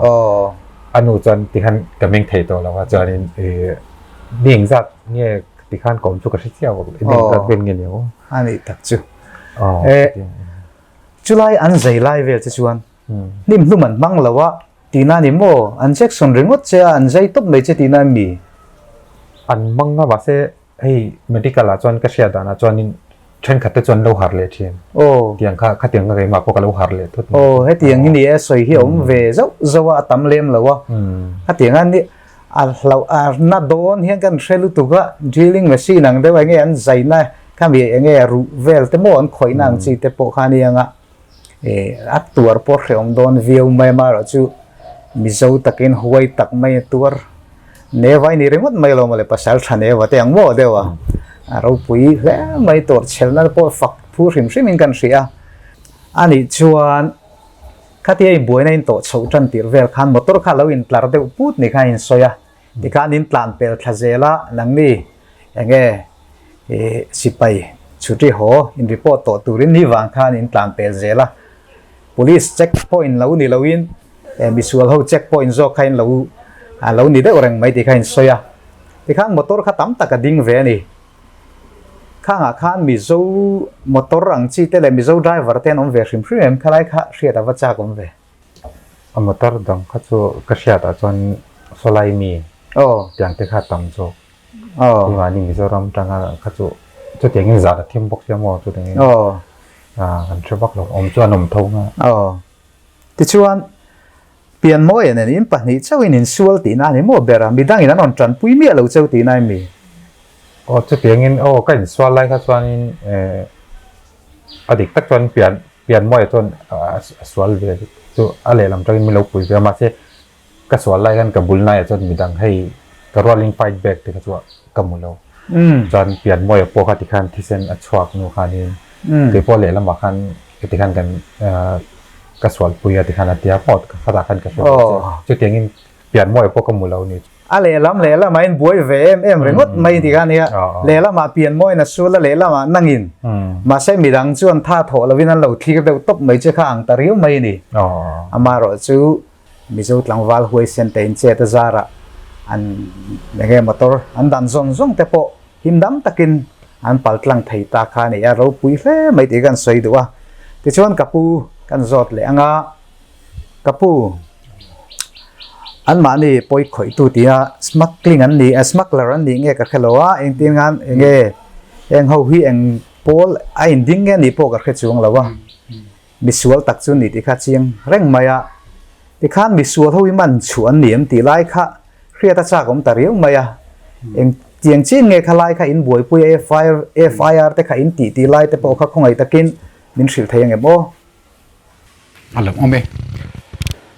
a nu chuan tikhan ka meng thei tawh lo a chuanin ih mi engzat nge tikhan ka awm chu ka hre chiah bawk mi engzat vel nge ni ang a nih tak chu chulai an zai lai vel che chuan hnim hlum an hmang lo a Tihna a ni maw? An Jackson ringawt che a, an zai tawp mai che tihna a mi? An hmang a, mahse hei medical ah chuan ka hriat danah chuanin Thenkhat te chu an lo harh leh thin. Aw. Tiang kha khatiang kha keimah pawh ka lo harh leh thut mai. Aw hetiang hi ni e sawi hi a awm ve zauh zauh a a tam lem lo a. Khatiang a ni a hlauh a na dawn hian kan hre lutuk a drilling machine ang deuh enge an zaina khami enge ruh vel te maw an khawihna ang chi te pawh kha a nia eh a tuar pawh hrehawm dawn viau mai amaherawhchu Mizo takin huai tak mai a tuar Neva i ni ringawt mai lo mawle pasal tha Neva te ang maw deuh a, a ropui hle mai tur chhelna pawh fak phu hrim hrim in kan hria a. Anih chuan khatia i buaina in tawh chhoh tan tirh vel khan motor kha lo in tlar deuh put ni khan in sawi a, tikhan in tlan pel thla zel a, nangni enge i sipai chhuti haw in report tawh turin ni vang khan in tlan pel zel a. Police check point lo ni loin misual ho check point zawk kha in lo a lo ni deuh reng mai tih kha in sawi a. Tikhan motor kha tam tak a ding ve a ni. Khangah khan Mizo motor ang chi te leh Mizo driver te an awm ve hrim hrim em khalai kha hriat a va chak awm ve. A motor dang kha chu ka hriat ah chuan Sawlai mi tiang te kha tam zawk. Keimahni Mizoram tanga kha chu chutiangin zah a thim bawk sia maw chutiangin. Kan hre vak lo, awm chu an awm tho nga. Aw. Tichuan, Pianmawia nen in pahnih chauhin in sual tihna a ni maw ber a, midangin an rawn tanpui miah lo cheu tihna em mi? Aw, chutiangin aw ka insual lai kha chuanin eh a dik tak chuan pian Pianmawia chuan a sual ve chu a lehlam tangin min lo pui ve a, mahse Ka sual lai khan ka bul naiah chuan midang hei ka rualin fight back te kha chu ka hmu lo. Chuan pianmawia pawh kha tikhan thisen a chhuak hnu khanin keipawh lehlamah khan tikhan kan ka sualpui a tikhan a tia maw khatah khan ka hre ve che. Chutiangin pianmawia pawh ka hmu lo ni. A lehlam lehlamah in buai ve em em ringawt mai ti kha a nia. Lehlamah pianmawiin a sual a lehlamah nangin. Mahse midang chuan tha thawh lovin an lo thlir deuh tawp mai che kha ang ta riau mai a ni. Amaherawhchu Mizo tlangval huaisen te in chet a zarah an enge motor an dan zawng zawng te pawh him dam takin an pal tlang thei ta kha a ni a, ropui hle mai tih kan sawi duh a. Tichuan ka pu kan zawt leh ang a, ka pu anmahni pawi khawihtu tia smuggling an ni a, smuggler an nih nge ka hre lo a, engtin ngan enge heng ho hi eng pawl a inding nge nih pawh ka hre chuang lo a. Misual tak chu ni tih kha chiang reng mai a, tikhan misual ho hi man chhuah an ni em tih lai kha hriat a chak awm ta riau mai a, eng tiang chin nge kha lai kha in buaipui a FIR te kha in tih tih lai te pawh kha khawngaih takin min hrilh thei angem aw? A lo awm e.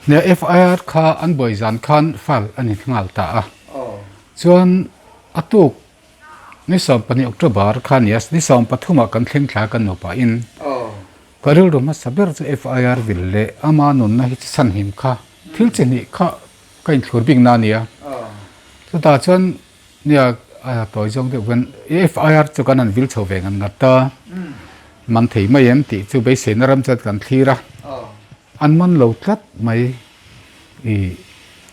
Nia FIR kha an buai zan khan file a ni nghal ta a, chuan a tuk Ni 12 October kha nia, ni 13 ah kan thleng thla kan nupa in ka rilru hmasa ber chu FIR vil leh ama nunna hi chu chhanhim kha thil chi hnih kha ka inthlur bik na ania. Chutah chuan nia a tawi zawng deuh hian FIR chu kan han vil chho ve ngat ngat a, man thei mai em tih chu beiseina ram chuan kan thlir a, an man lo tlat mai. I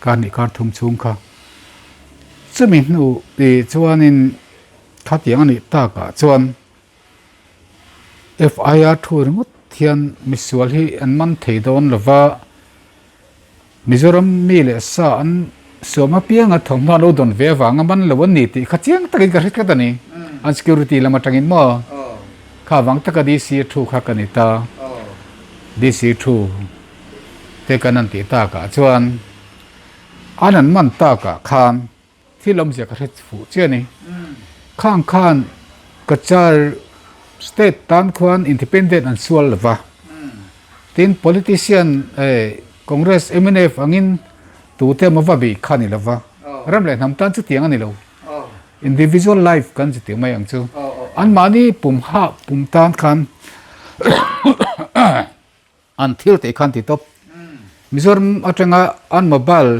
kar hnih kar thum chhung kha chumi hnu tih chuanin khatiang a nih takah chuan FIR thu ringawt hian misual hi an man thei dawn lova Mizoram mi leh sa an suam apianga thawmhnaw an lo dawn ve avanga man lo an ni tih kha chiang takin ka hre tlat a ni an security lam atangin maw kha vang taka DC thu kha ka ni ta DC thu. Te kan an tih takah chuan an an man takah khan thil awmzia ka hre fuh chiah a ni. Khang khan Cachar state tan khuan independent an sual lo va, tin politician eh Congress mnf angin tute emaw va bih kha a ni lo va, ram leh hnam tan chutiang a ni lo. Individual life kan chi tih mai ang chu. Anmahni pum hah pum tan khan An thil tih khan ti tawp. Mizoram atanga an mobile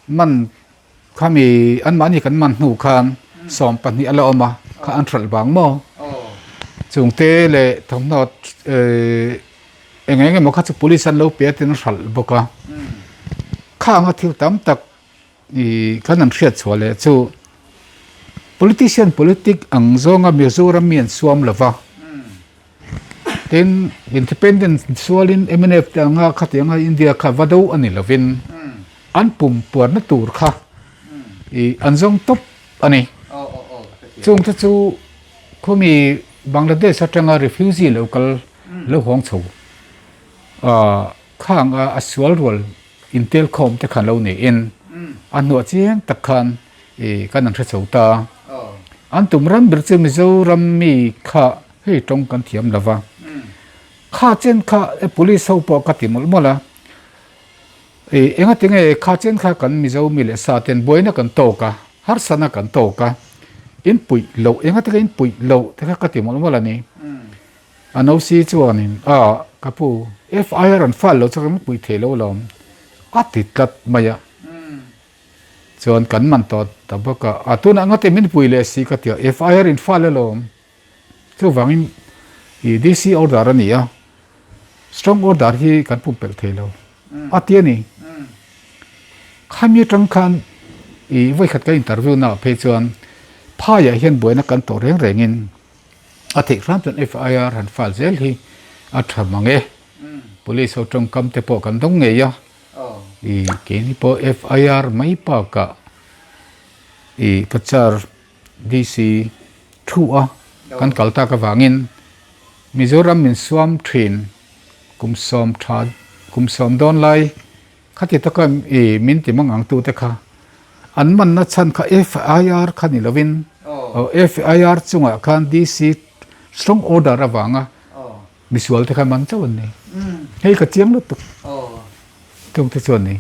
man khami anmahni kan man hnu khan 12 a la awm a, kha an hralh vang maw? Chungte leh thawmhnaw eng eng emaw kha chu police an lo pe a tin an hralh bawk a. Khanga thil tam tak I kan an hriat chhuah leh chu politician politic ang zawnga Mizoram mi an suam lo va, tin independent sualin mnf te anga khatianga India kha va do a ni lovin an pum puarna tur kha i an zawng tawp a ni. Chungte chu khumi. Bangladesh atanga refugee lo kal lo hawng chho khang a sual rual intel khawm te khan lo niin a hnuah chiang tak khan ih kan an hre chho ta. An tum ram ber chu Mizoram mi kha hei tawng kan thiam lo va. Kha chen kha police ho pawh ka ti mawlh mawlh a. Ih engati nge kha chen kha kan Mizo mi leh sa ten buaina kan tawk a, harsatna kan tawk a, in puih loh engati nge in puih loh te kha ka ti mawlh mawlh a ni. A nosi chuanin, A, ka pu, FIR an fal lo chu kan puih thei lo lawm, a ti tlat mai a. Chuan kan man tawh ta bawk a, a tunah ngawtin min pui leh si ka ti a, FIR in fal alawm. Chuvangin i DC order a ni a, strong order hi kan pumpelh thei lo, a ti a ni. Khami atang khan i vawikhat ka interview naah phei chuan phaiah hian buaina kan tawh reng rengin, A theih hram chuan FIR han file zel hi a tha mang e. Police ho tawngkam te pawh kan dawng ngei a. I keini pawh FIR mai bakah i Cachar DC thu a kan kal tak avangin Mizoram min suam thin kum sawm tha kum sawm dawn lai Khati taka i min ti mang ang tute kha an manna chhan kha FIR kha ni lovin FIR chungah khan DC strong order avanga misual te kha man chauh an ni. Hei ka chiang lutuk chung te chuan ni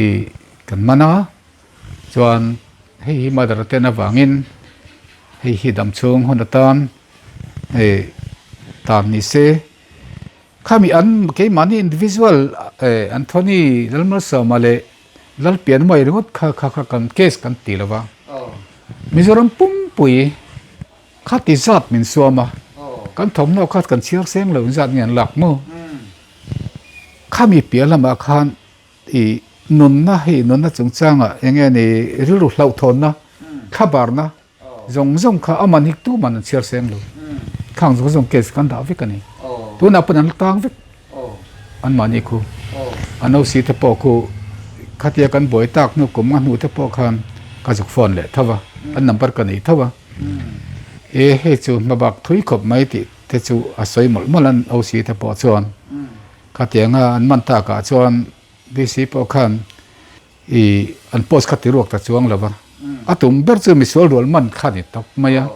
i kan man a chuan hei hi mother ten avangin hei hi damchhung hun atan hei tan ni se. Khami an keimahni individual Anthony Lalmalsawma leh Lalpianmawia ringawt kha kha kha kan case kan ti lo va. Mizoram pumpui kha ti zat min suam a, kan thawmhnaw kha kan chhiar seng lo zat nge an lak maw? Khami piah lamah khan i nunna hei nunna chungchangah eng nge ni rilru hlauhthawnna, thlabarna, Zawng zawng kha a man hi tu man an chhiar seng lo. Khang zawng zawng case kan dah vek a ni. Tunah pawn an la tang vek. An mahni khu. An OC te pawh khu khatia kan buai tak hnu kum nga hnu te pawh khan ka zuk phone leh tho va. An number ka nei tho va. E hei chu hmabak thui khawp mai tih te chu a sawi mawlh mawlh an OC te pawh chuan. Khatianga an man takah chuan DC pawh khan I an post kha ti ruak ta chuang lo va, a tum ber chu misual rual man kha ni tawp mai a,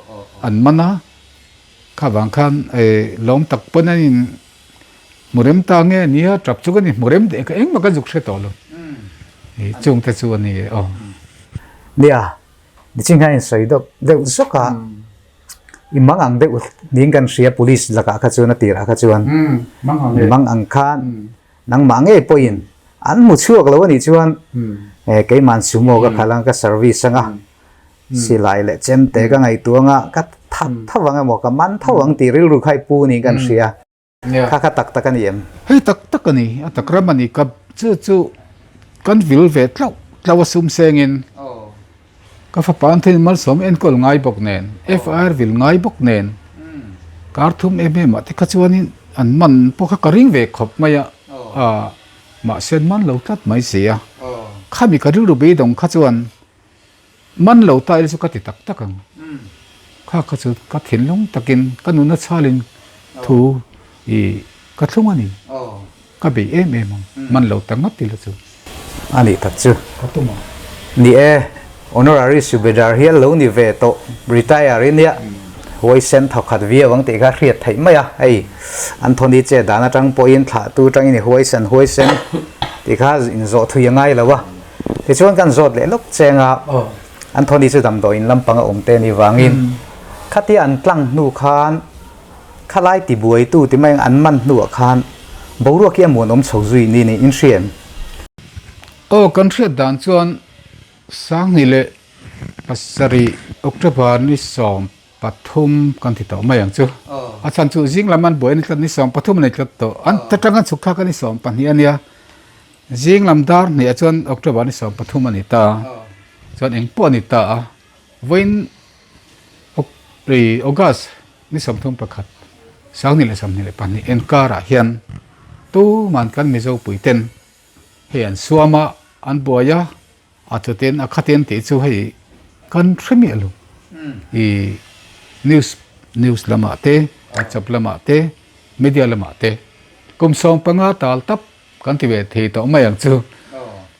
an man a, kha vang khan lawm tak pawn an in hmu rem ta nge nia tap chu kan in hmu rem teh kha engmah kan zuk hre tawh lo, i chung te chu a ni e aw. Nia, nichin hian in sawi deuh deuh zawk a, i mang ang deuh niin kan hria police lakah kha chuan a tirah kha chuan mang ang khan Nangmah ngei pawhin an hmu chhuak lo a nih chuan keima'n sumo ka khalh ang, ka service ang a, silai leh chemte ka ngaihtuah ang a, ka that tho ang emaw, ka man tho ang tih rilru kha i pu niin kan hria. Kha kha tak tak a ni em? Hei tak tak a ni, a tak ram a ni. Ka chu chu kan vil ve tlauh tlauh a sum sengin ka fapa an thenin malsawm enkawl ngai bawk nen, FIR vil ngai bawk nen, kar thum em em ah te kha chuanin an man pawh kha ka ring ve khawp mai a, ah mahse an man lo tlat mai si a, khami ka rilru beidawng kha chuan man lo ta ila chu ka ti tak tak ang, kha kha chu ka thinlung takin ka nuna chhalin thu ih ka thlung a ni. Ka bei em em ang, man lo ta ngawt ila chu. A nih tak chu. Ka tum ang. Ni e, Honorary Subedar hi a lo ni ve tawh, retire i nia, huaisen thawkhat viau ang tih kha hriat theih mai a, hei Anthony che dan atang pawhin thlahtu atangin i huaisen huaisen tih kha inzawh thui a ngai lo a, tichuan kan zawt leh lawk cheng a, Anthony chu damdawiin lampang a awm te ni vangin khatia an tlang hnu khan Khalai tibuaitu ti mai ang an man hnuah khan boruak hi a muanawm chho zui ni niin in hria em? Aw, kan hriat dan chuan Sanghnih leh pasarih October ni 13 kan ti tawh mai ang chu. A chhan chu zing lam an buai a ni tlat ni 13 a ni tlat tawh. An ta tang an chhuk thlak a ni 12 a nia. Zing lam dar hnih ah chuan October ni 13 a ni ta. Chuan eng pawh a ni ta a. Vawiin August ni 31, 2022 enkarah hian tuman kan Mizo puiten hei an suam a, an buai a, a chutin a khatin tih chu hei kan hre miah lo. I news News lamah te, WhatsApp lamah te, media lamah te kum 15 tal tap kan ti ve thei tawh mai ang chu.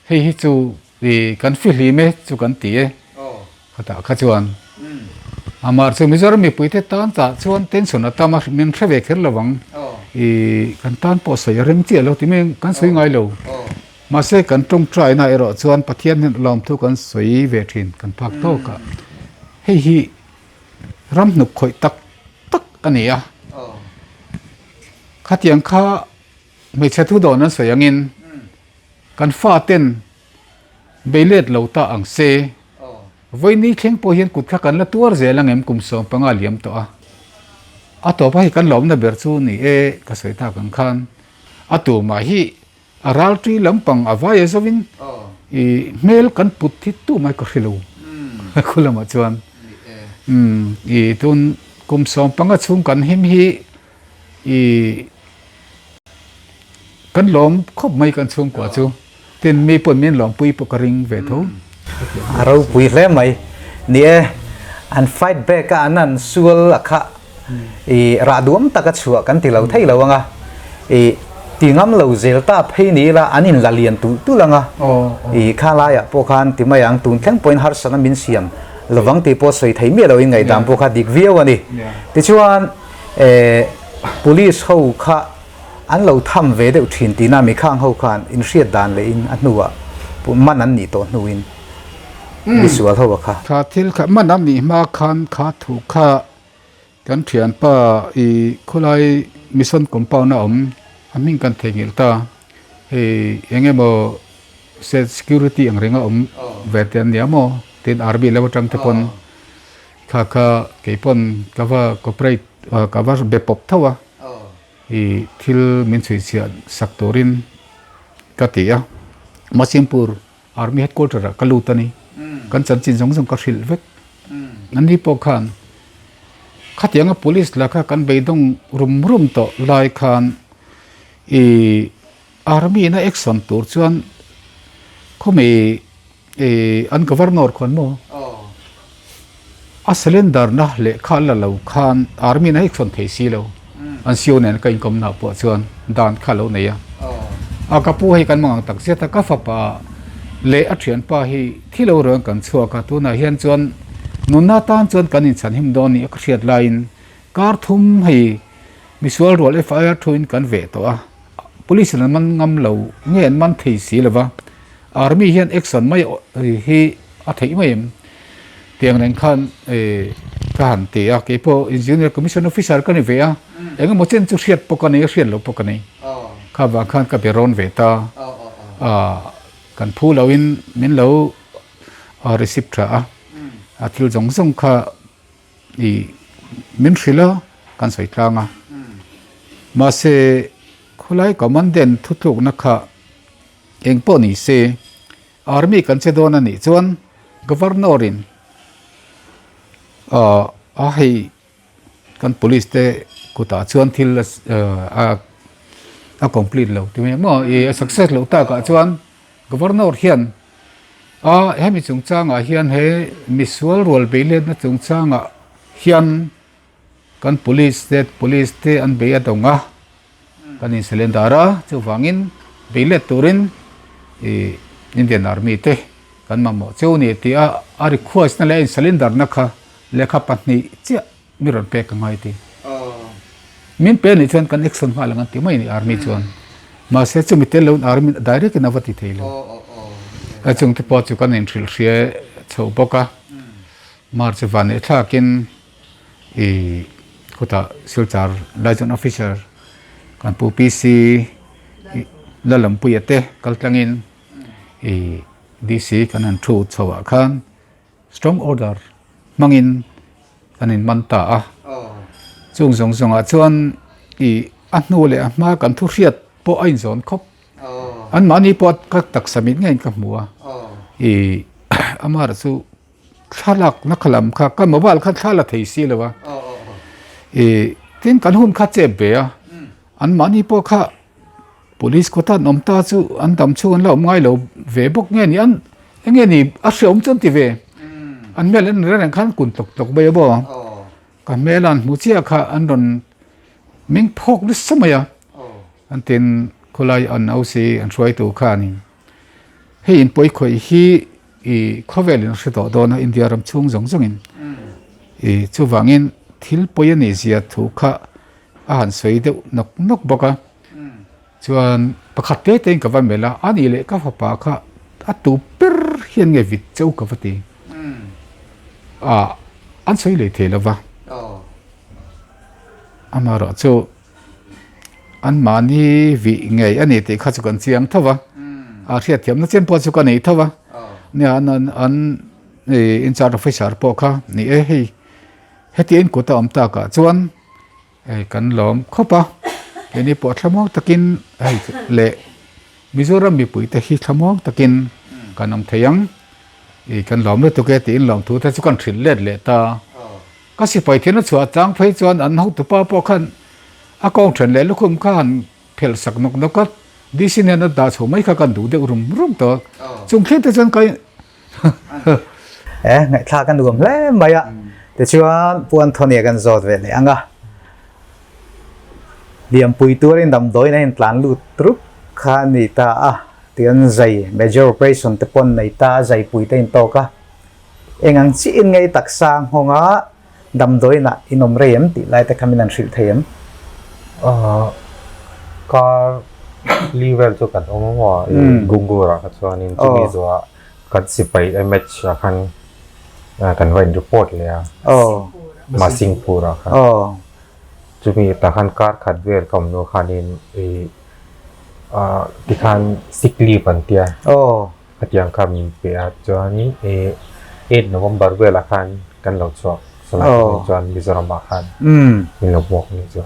Hei hi chu ih kan fihlim e chu kan ti e. Khatah kha chuan amah chu Mizoram mipuite tan tah chuan tension a tam a, min hre ve kher lo ang. Ih kan tan pawh sawi a rem chiah lo ti mai kan sawi ngai lo. Mahse kan tawngtai na erawh chuan Pathian hian lawmthu kan sawi ve thin kan phak tawk a. Hei hi ram hnuk khawih tak tak a ni a. Khatiang kha hmeichhe thu dawn an sawi angin kan faten Beilet lo ta ang se. Vawiini thleng pawh hian kut kha kan la tuar zel ang em kum 15 liam tawh a. A tawp a hei kan lawmna ber chu ni e ka sawi tak ang khan a tumah hi a ralṭi lampang a vai a zovin i hmel kan put hi tumah hi ka hre lo khu lamah chuan i tun kum 15 chhung kan him hi I kan lawm khawp mai kan chhungkua chu tin mi pawn min lawmpui pawh ka ring ve tho. A ropui hle mai. Ni e, an fight back a an an sual a kha i rah duam tak a chhuah kan ti lo thei lo ang a. I ti ngam lo zel ta phei ni ila an in la lian tulh tulh ang a. I kha laiah pawh khan ti mai ang tun thleng pawhin harsatna min siam lovang tih pawh sawi thei miah loin ngaihdan pawh kha dik viau a ni. Tichuan. Eh, police ho kha an lo tham ve deuh thin tihna mi khang ho khan inhriat dan leh in a hnuah man an nih tawh hnuin misual ho a kha. Kha thil kha man an nih hma khan kha thu kha kan thianpa i khawlai mission compound a awm a hming kan theihnghilh ta hei eng emaw security ang reng a awm ve te an nia maw tin army lam atang te pawn Kha kha kei pawn ka va cooperate ka va be pawp tho a, i thil min chhui chhiah sak turin ka ti a, Masimpur Army Headquarter ah ka lut a ni, kan chanchin zawng zawng ka hrilh vek, an ni pawh khan khatianga police la kha kan beidawng rum rum tawh lai khan i Army in a action tur chuan khawmi I an governor khuan maw? A cylinder na lehkha la lo khan army na hik sawn thei si lo. An CO nen ka inkawm na pawh chuan dan kha lo nei a. A ka pu hei kan mangang tak zet a, ka fapa leh a thianpa hi thi lo ruang kan chhuak a, tunah hian chuan nunna tan chuan kan inchhan him dawn ni a ka hriat laiin kar thum hei misual rual FIR thuin kan veh tawh a. Police in an man ngam lo nge an man thei si lo va, Army hian action mai hi a theih mai em? Tiang reng khan ka han ti a, keipawh Junior Commission Officer ka ni ve a, eng emaw chen chu hriat pawh ka nei a, hriat loh pawh ka nei. Kha vang khan ka be rawn ve ta a, kan phu loin min lo receive tha a, a thil zawng zawng kha I min hrilh a, kan sawi tlang a. Mahse, khawlai commandant thutlukna kha eng pawh ni se, army kan che dawn a nih chuan governor in a hei kan police te kutah chuan thil a complete lo ti mai maw, i a success loh takah chuan governor hian A, hemi chungchangah hian he misual rual beiletna chungchangah hian kan police te police te an bei a dawng a, kan in surrender a, chuvangin beilet turin ih Indian Army te kan mamawh cheu a ni tih a a request na leh a in surrender na kha lehkha pahnih chiah mi rawn pek a ngai ti. Min pe anih chuan kan action nghal ang an ti mai a ni army chuan. Mahse chumi tel loin army direct in a va ti thei lo. A chung te pawh chu kan inhrilh hria chho bawk a. March van leh thlakin i khutah Silchar Liaison Officer kan pu PC Lalampuia te kal tlangin i DC kan han thu chhoah khan Strong order hmangin kan in man ta a, chung zawng zawngah chuan ih a hnu leh a hma kan thu hriat pawh a inzawn khawp. Anmahni pawh ka taksa mit ngeiin ka hmu a, ih amah chu thlalak na kha lam kha ka mobile kha thla la thei si lo a, ih tin kan hun kha chep ve a, anmahni pawh kha Police kawta an awm ta chu an dam chhung an la awm ngai lo ve bawk nge ni an eng nge ni a hreawm chu an ti ve an mel en reng reng khan kun tlawk tlawk mai a maw. Ka hmel an hmu chiah kha an rawn meng phawk nasa mai a. An tin khawlai an OC an hruaitu khanin hei in pawi khawih hi i khawvel in a hre tawh dawn a India ram chhung zawng zawng in i chuvangin thil pawi a nih zia thu kha a han sawi deuh nawk nawk bawk a. Chuan pakhat te te in ka va melh a, a nih leh ka fapa kha a tu ber hian nge vit cheu ka va ti. Ah, an sawi leh thei lo va. Amaherawh chu an mahni vih ngei a ni tih kha chu kan chiang tho va, a hriatthiamna chen pawh chu ka nei tho va. Nia an an an in charge officer pawh kha ni e hei heti in kut a awm takah chuan Hei kan lawm khawp a, keini pawh thlamuang takin hei leh Mizoram mipuite hi thlamuang takin kan awm thei ang ih kan lawm lutuk e tiin lawmthu te chu kan hrilh let leh ta. Ka sipai thil a chhuah chang phei chuan an hotupa pawh khan a kawng then leh lukhum kha han phelh sak nawk nawk a, DC nen a dah chho mai kha kan duh deuh rum rum tawh. Chung thleng te chuan ka E, ngaihthlak a nuam hle mai a. Tichuan, Pu Anthony-a kan zawt ve leh ang a. Liampui tuarin damdawiin a intlan lut rup kha a ni ta a. Tian zai, major operation te pawn nei ta a, zaipui te intawk a. Eng ang chiin ngei taksa nghawnga damdawiinah in awm rei em tih lai te kha min han hrilh thei em? Kar li vel chu kan awm a maw? Gungurah kha chuanin chumi zawhah Kan sipai MH ah khan kan va in report leh a. Masingpur ah khan. Chumi tah khan kar khat vel ka awm hnu khanin i tikhan sick leave an tia. Khatiang kha min pe a chuanin i 8 November velah khan kan lo chhuak salai chuan Mizoram ah khan min lo hmuak ni chu.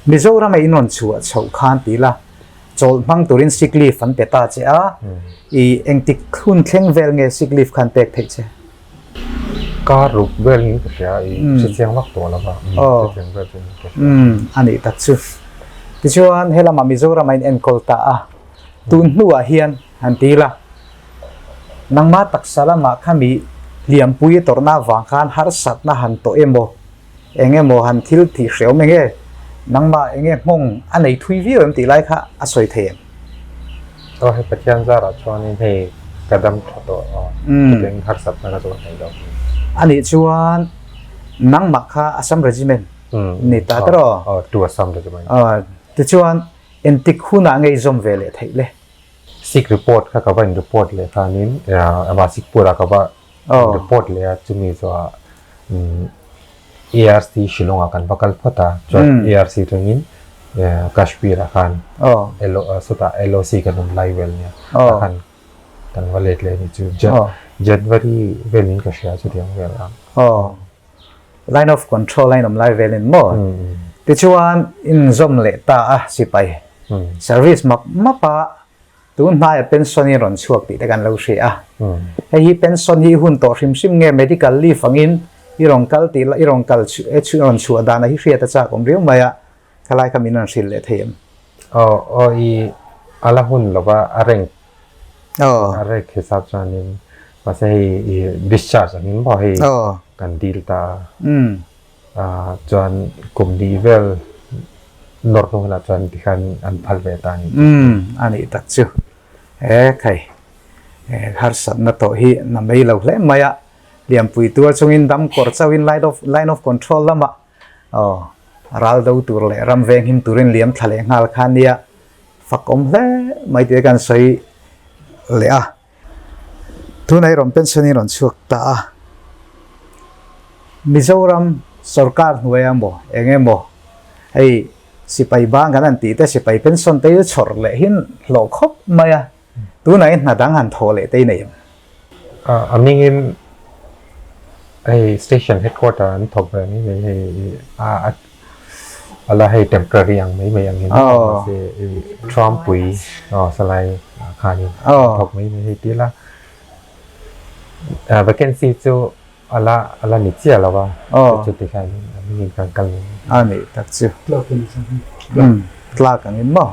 Mizoram a in rawn chhuah chhoh khan ti la. Chawlh hmang turin sick leave an pe ta che a, i engtik hun thleng vel nge sick leave khan pek theih che? Kar ruk vel in ka hria, i hrechiang vak tawh lo va, hrechiang vel chu in ka hria. Umm, a nih tak chu. Tichuan he lamah Mizoram a in enkawl ta a, tun hnuah hian han ti ila, nangmah taksa lamah khami hliampui tawrhna avang khan harsatna han tawh emaw, Eng emaw han thil tih hreawm eng nge? Nangmah eng nge nghawng a nei thui viau em tih lai kha a sawi thei em? Aw hei Pathian zarah chuanin hei ka dam tha tawh a, chutiang harsatna ka zawh thei lo. A nih chuan nangmah kha Assam Regiment ni ta ta rawh? Aw, two Assam Regiment. Aw, tichuan engtik hunah nge i zawm ve leh theih le? Sick report kha ka va in report leh khanin amah Sikpurah ka va report leh a chumi chuah ARC Shillong ah kan va kal phawt a chuan ARC atangin Kashmir ah khan sawtah LOC kan awm lai vel nia tah khan kan va let leh a ni chu January velin ka hria chutiang vel ang. Line of control a inawm lai velin maw? Tichuan inzawm leh ta a sipai service map map a tun hnaia pension in rawn chhuak tih te kan lo hria a. Hei hi pension hi hun tawh hrim hrim nge medical leave angin i rawn kal tih i rawn kal i rawn chhuah dan a hi hriat a chak awm riau mai a, khalai kha min rawn hrilh leh thei em? Aw aw i a la hun lova a rank A rek hisap chuanin mahse hei i discharge angin maw hei kan dil ta a chuan kum hnih vel nawr hnu hunah chuan tikhan an phal ve ta a ni. A nih tak chu he khai harsatna tawh hi na mai lo hle mai a, lianpui tuar chungin dam kawr chauhin line of control lamah ral do tur leh ram veng him turin liam thla leh nghal kha nia. Fak awm hle mai tih kan sawi leh a. Tunah hi rawn pension in rawn chhuak ta a. Mizoram sorkar hnuaia maw eng emaw hei sipai bang kan han tih te sipai pension te hi chhawrh leh hin hlawh khawp mai a. Tunah hi hna dang han thawh leh te i nei em? A mingin hei station headquarter an thawk ve mai mai hei a a la hei temporary ang mai mai angin mahse Trumpui aw salai ah khanin an thawk mai mai hei ti ila vacancy chu a la a la ni chiah lo a chuti khan a mingin kan kal mai mai. A nih tak chu. Tlak angin maw?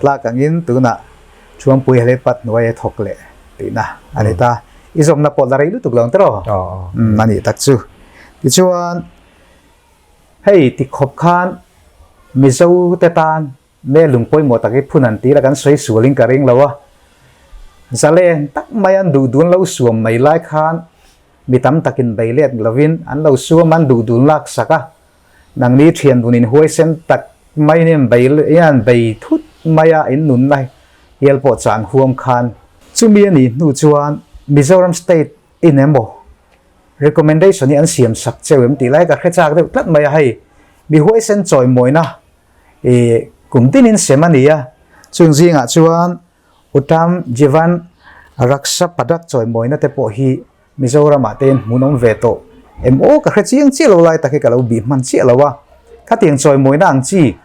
Tlak angin tunah Chuangpui Halepat hnuai a thawk leh tihna a ni ta. I zawmna pawh la rei lutuk lo ang tiraw? A nih tak chu. Tichuan, Hei ti khawp khan Mizo te tan me lung pawimawh tak hi phun an ti la kan sawi sualin ka ring lo a. Zalen tak mai an duh dun lo suam mai lai khan mi tam takin bei let lovin an lo suam an duh dun lak sak a. Nangni thian dun in huaisen tak mai in bei hian bei thut mai a in nunna hial pawh chan huam khan. Chumi a nih hnu chuan Mizoram State in emaw Recommendation hi an siam sak cheu em tih lai ka hre chak deuh tlat mai a, hei mi huaisen chawimawina ih kum tinin sem a ni a, chung zingah chuan Uttam Jivan Raksha Padak chawimawina te pawh hi Mizoramah te in hmunawm ve tawh em aw ka hre chiang chiah lo lai tak hi ka lo bih hman chiah lo a, khatiang chawimawina ang chi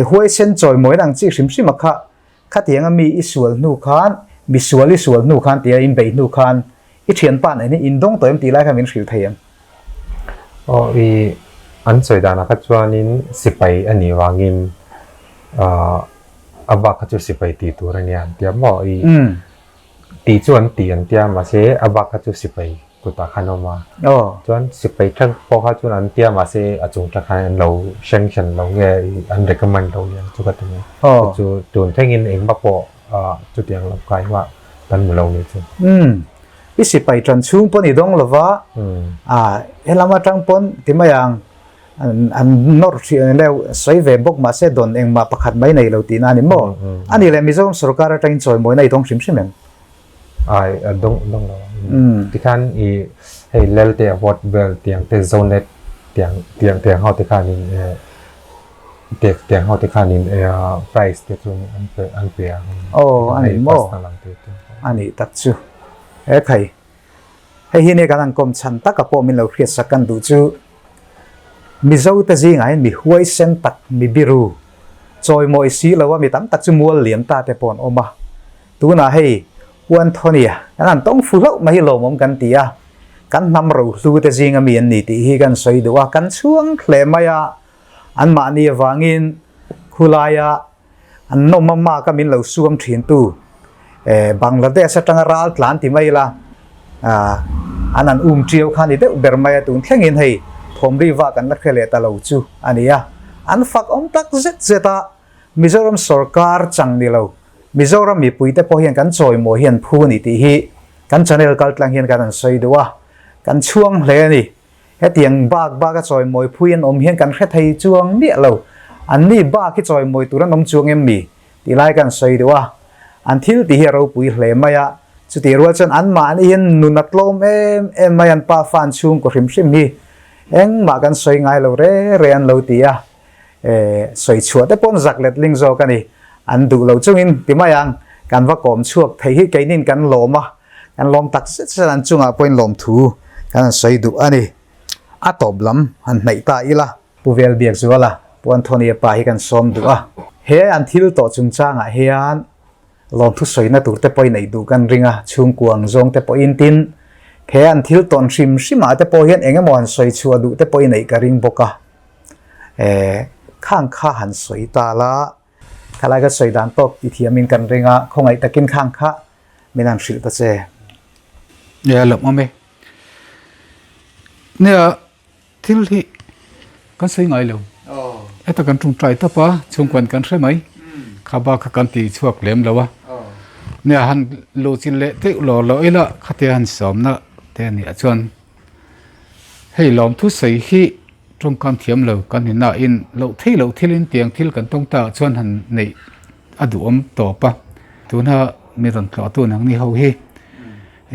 huaisen chawimawina ang chi hrim hrim a kha Khatianga mi i sual hnu khan, mi sual i sual hnu khan tia in bei hnu khan i thianpa nen hi in dawng tawh em tih lai kha min hrilh thei em? Aw i an sawi danah kha chuanin sipai a nih vangin a bak kha chu sipai tih tur a nia an tia maw? I tih chu an ti an tia mahse a bak kha chu sipai kutah khan a awm a. Chuan sipai thleng pawh kha chuan an tia mahse a chung thleng khan an lo sanction lo nge an recommend lo nia chu ka ti mai. Chu tun thlengin engmah pawh chutiang lam kha engmah kan hmu lo ni chu. I sipai tan chhung pawn i dawng lova helam atang pawn ti mai ang an nawrh hrih leh sawi ve bawk mahse dawn engmah pakhat mai nei lo tihna a ni maw? A nih leh Mizoram sorkar atangin chawimawina i dawng hrim hrim em? Ai a dawng dawng lo. Tikhan i hei Lelte award vel tiang te Zonet tiang tiang tiang ho te khanin tiang ho te khanin prize te chu an pe an pe a. Aw a ni maw? A nih tak chu. He khai Hei hi nia kan han kawm chhan taka pawh min lo hriat sak kan duh chu Mizo te zingah hian mi huaisen tak, mi biru, chawimawi si lo a mi tam tak chu mual liam ta te pawh an awm a. Tunah hei U Anthony-a kan han tawng fu hlauh mai hi lawmawm kan ti a, kan hnam rohlu te zinga mi an ni tih hi kan sawi duh a, kan chhuang hle mai a, anmahni avangin khulaia An nawm a mak a min lo suam thin tu Bangladesh atanga ral tlan ti mai ila an an um tiau kha ni deuh ber mai a tun thlengin hei thawmri vak an la hre leh ta lo chu a ni a. An fak awm tak zet zet a, Mizoram sorkar chang ni lo Mizoram mipui te pawh hian kan chawimawi hian phu a ni tih hi kan channel kaltlang hian kan han sawi duh a, kan chhuang hle a ni. Hetiang bak bak a chawimawi phui an awm hian kan hre thei chuang miah lo. Anni bak hi chawimawi tur an awm chuang em mi? Tih lai kan sawi deuh a. An thil tih hi a ropui hle mai a. Chutih rual chuan anmahni hian nun a tlawm em em mai an pa fa an chhungkaw hrim hrim hi engmah kan sawi ngai lo re re an lo ti a. Sawi chhuah te pawn zak let ling zawk a ni. An duh lo chungin ti mai ang kan va kawm chhuak thei hi keinin kan lawm a. Kan lawm tak zet zet an chungah pawhin lawmthu kan han sawi duh a ni. A tawp lam han hnaih ta ila. Pu Velbiak Zuala, Pu Anthony-a pa hi kan sawm duh a. He an thil tawh chungchangah hian lawmthu sawina tur te pawhin neih duh kan ring a, chhungkua ang zawng te pawhin tin he an thil tawn hrim hrimah te pawh hian eng emaw han sawi chhuah duh te pawhin neih ka ring bawk a. Khang kha han sawi ta la, khalai ka sawi dan tawk ti thiamin kan ring a, khawngaih takin khang kha Min han hrilh ta che. Nia lawm awm e. Nia thil hi kan sawi ngai lo. Heta kan tawngtai tawp a, chhungkuan kan hre mai. Kha bak kha kan ti chhuak lem lo a. Nia han luh chin leh deuh lo lo ila khatia han sawmna te a nih ah chuan hei lawmthu sawi hi tawngkam thiam lo kan ni nain loh theih loh thilin tiang thil kan tawng ta ah chuan han neih a duhawm tawp a, tuna mi rawn tlawhtu nangni ho hi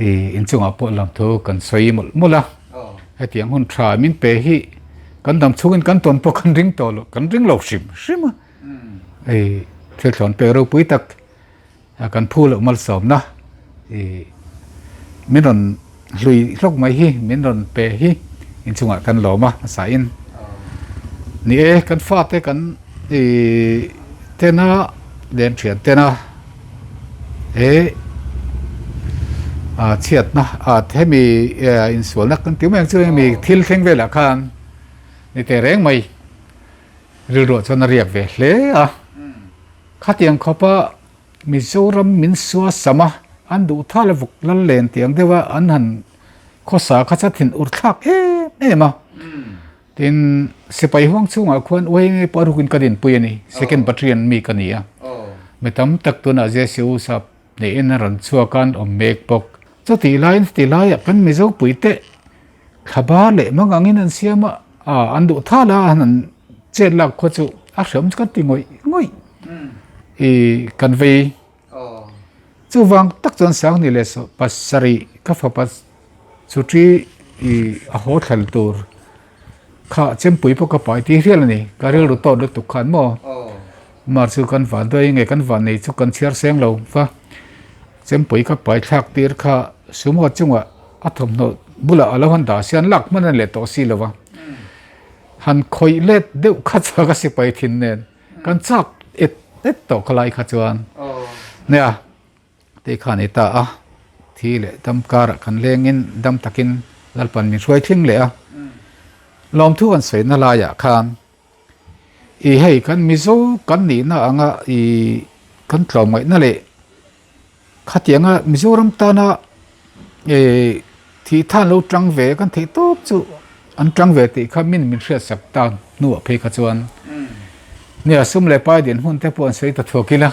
ih inchungah pawh lamthu kan sawi mawlh mawlh a, hetiang hun tha min pe hi kan dam chhungin kan tawn pawh kan ring tawh lo kan ring lo hrim hrim a, hei thil thlawn pek ropui tak kan phu loh malsawmna ih min rawn hlui hlawk mai hi min rawn pe hi inchungah kan lawm a hmasa in ni e kan fate kan ih tena len thian tena he ah chhiatna ah hemi insualna kan tih mai ang chu hemi thil thleng velah khan ni teh reng mai rilruah chuan a riak ve hle a khatiang khawpa Mizoram min sua sam a, an duh thal a vuk lal len tiang deuh a, an han khawsa kha chu a thin ur thlak em em a. Tin, sipai huang chhungah khuan uainge pawh a rukin ka dinpui a ni. Second Battalion mi ka ni a. Mi tam tak tunah JCU sap neihin a rawn chhuak a, an awm mek bawk. Chutih laiin chutih laiah kan Mizo puite thlabar leh mang angin an siam a, an duh thal a, an han chet lak khaw chu a hreawm chu kan ti ngawih ngawih i kan vei. Chuvang tak chuan Sangni leh pasarih ka fapa chutri i a haw thlal tur kha chempui pawh ka pai tih hrial a ni. Ka rilru tawt lutuk khan maw mar chu kan van dawi nge kan van nei chu kan chhiar seng lo va. Chempui ka pai thlak tir kha sumo chungah a thawmhnaw bulah a lo han dah sian lak hman a ni leh tawh si lo va. Han khawih let deuh kha chuan ka sipai thin nen. Kan chak et et tawh kha lai kha chuan nia tih kha a ni ta a, thi leh dam karah kan lengin dam takin Lalpan min hruai thleng leh a, lawmthu kan sawi na laiah khan i hei kan Mizo kan nihna anga i kan tlawmngaihna leh Khatianga Mizoram tana thih than lo tang ve kan theih tawp chu an tang ve tih kha min min hriat sak ta hnuah phei kha chuan nia sum leh pai din hmun te pawh an sawi ta thuak ila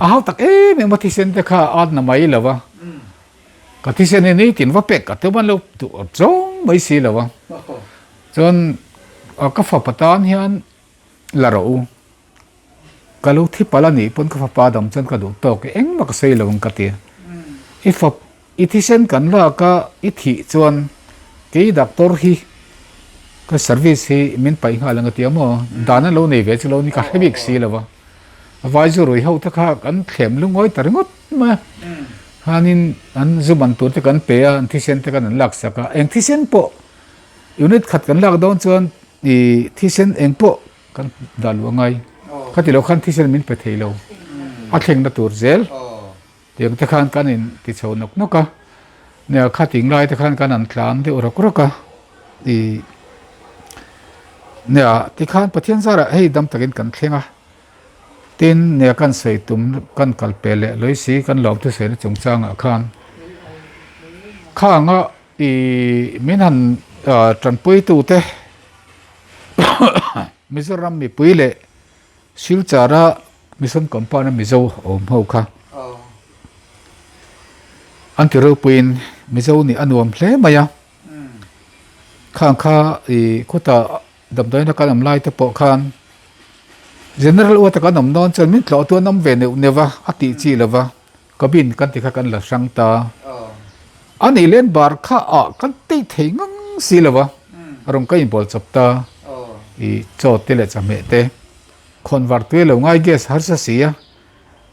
a hau tak em em a thisen te kha a at na mai lo va ka thisen hi nitin va pek ka tum an lo duh zawng mai si lo va chuan ka fapa tan hian la rawh u. Ka lo thi palh a nih pawn ka fapa dam chuan ka duh tawk e, engmah ka sawi lo ang ka ti. I fap, i thisen kan lak a, i thih chuan kei doctor hi ka service hi min paih nghal ang a ti a maw? Dan an lo nei ve chu lo ni ka hre bik si lo va. Vai zu rui ho te kha kan thlem lungawi ta ringawt mai a. Khanin an zu man tur te kan pe a, an thisen te khan an lak sak a, eng thisen pawh unit khat kan lak dawn chuan i thisen eng pawh Kan dah luh a ngai. Khati lo khan thisen min pe thei lo. A thlengna tur zel. Tiang te khan kan in ti chho nawk nawk a. Nia khating lai te khan kan an tlan deuh rawk rawk a. I nia tikhan Pathian zarah hei dam takin kan thleng a. Tin nia kan sawi tum kan kal pe leh lawi si kan lawm thusawi na chungchangah khan khanga i min han tanpui tute Mizoram mipui leh Silchara Mission Compound a Mizo awm ho kha an ti ropuiin Mizo nih a nuam hle mai a, khang kha ih khawtah damdawiina kan awm lai te pawh khan General Uata kan awm dawn chuan min tlawh tu an awm ve neuh neuh a, a tih chi lo va, cabin kan ti kha kan la hrang ta. A nih len bar kha ah kan tei thei ngang si lo va, rawn ka inbawl chawp ta. I chaw te leh chawhmeh te khawn var tui lo ngai gas harsa si a,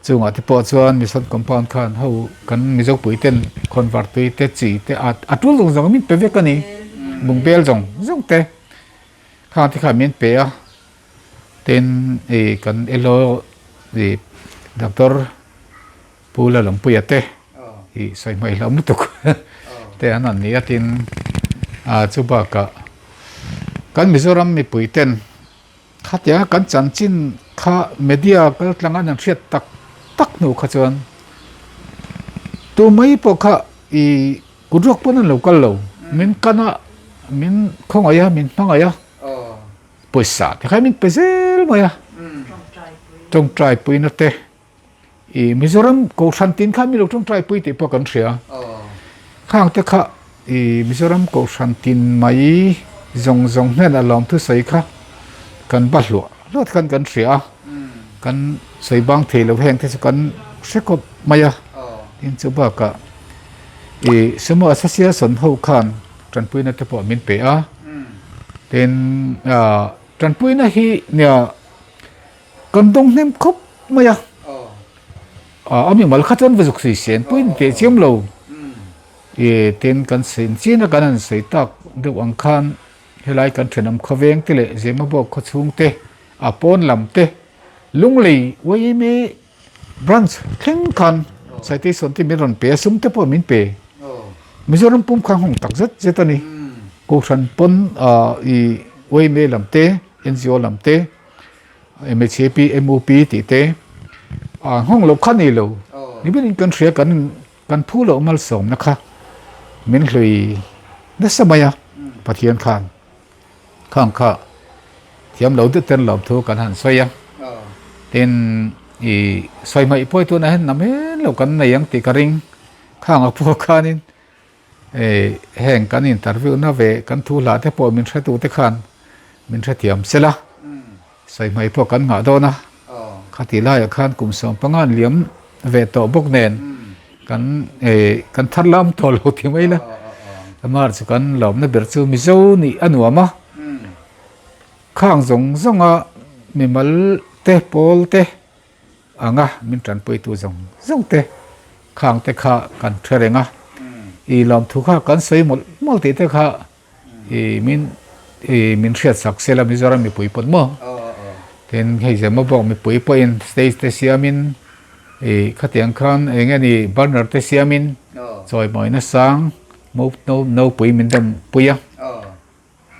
chungah te pawh chuan mission compound khan ho kan Mizo pui ten khawn var tui te chi te a a tul zawng zawng min pe vek a ni, bungbel zawng zawng te khang te khan min pe a. Tin, i kan elo i Doctor Pu Lalawmpuia te i sawi hmaih hlauh lutuk te an han ni a, tin a chu bakah kan Mizoram mipui ten khatianga kan chanchin kha media kal tlang an han hriat tak tak hnu kha chuan tu mai pawh kha i kut ruak pawn an lo kal lo, min kan a, min khawngaih a, min hmangaih a. Pawisa te kha min pe zel mai a, tawngtai puina te i Mizoram Kohhran tin kha mi lo tawngtai pui tih pawh kan hria. Khang te kha i Mizoram Kohhran tin mai zawng zawng hnenah lawmthu sawi kha kan ba hluah hluah te khan kan hria a, kan sawi bang thei lo heng te chu kan hre khawp mai a. Tin chu bakah i Sumo Association ho khan Tanpuina te pawh min pe a, tin tanpuina hi nia kan dawng hnem khawp mai a, a mimal kha chuan va zuk sawi sen pawhin teh chiam lo, tin kan sawi chin a kan han sawi tak deuh ang khan helai kan thenawm khawveng te leh Zemabawk khawchhung te a pawn lam te Lunglei yma Branch thleng khan citation te min rawn pe a, sum te pawh min pe. Mizoram pum kha nghawng tak zet zet a ni. Kohhran pawn i yma lam te, NGO lam te, MHAP, MUP tih te nghawng loh kha ni lo. Ni berin kan hria kan kan phu loh malsawmna kha min hlui nasa mai a Pathian khan. Khang kha thiam lo deuh ten lawmthu kan han sawi a. Tin, i sawi hmaih pawh hi tunah hian namen lo kan nei ang tih ka ring. Khang a pawh khanin heng kan interview na ve kan thu hlah te pawh min hretu te khan min hrethiam sel a. Sawi hmaih pawh kan ngah dawn a. Khati laiah khan kum 15 an liam ve tawh bawk nen kan kan thar lam tawh lo ti mai la. Amar chu kan lawmna ber chu Mizo nih a nuam a. Khang zawng zawnga mimal te pawl te anga min tanpuitu zawng zawng te khang te kha kan hre reng a. I lawmthu kha kan sawi mawlh mawlh tih te kha I min i min hriat sak sela Mizoram mipui pawn maw? Tin hei Zemabawk mipui pawhin stage te siamin i khatiang khan eng nge ni banner te siamin chawimawina sang mo no nopui min dawm pui a.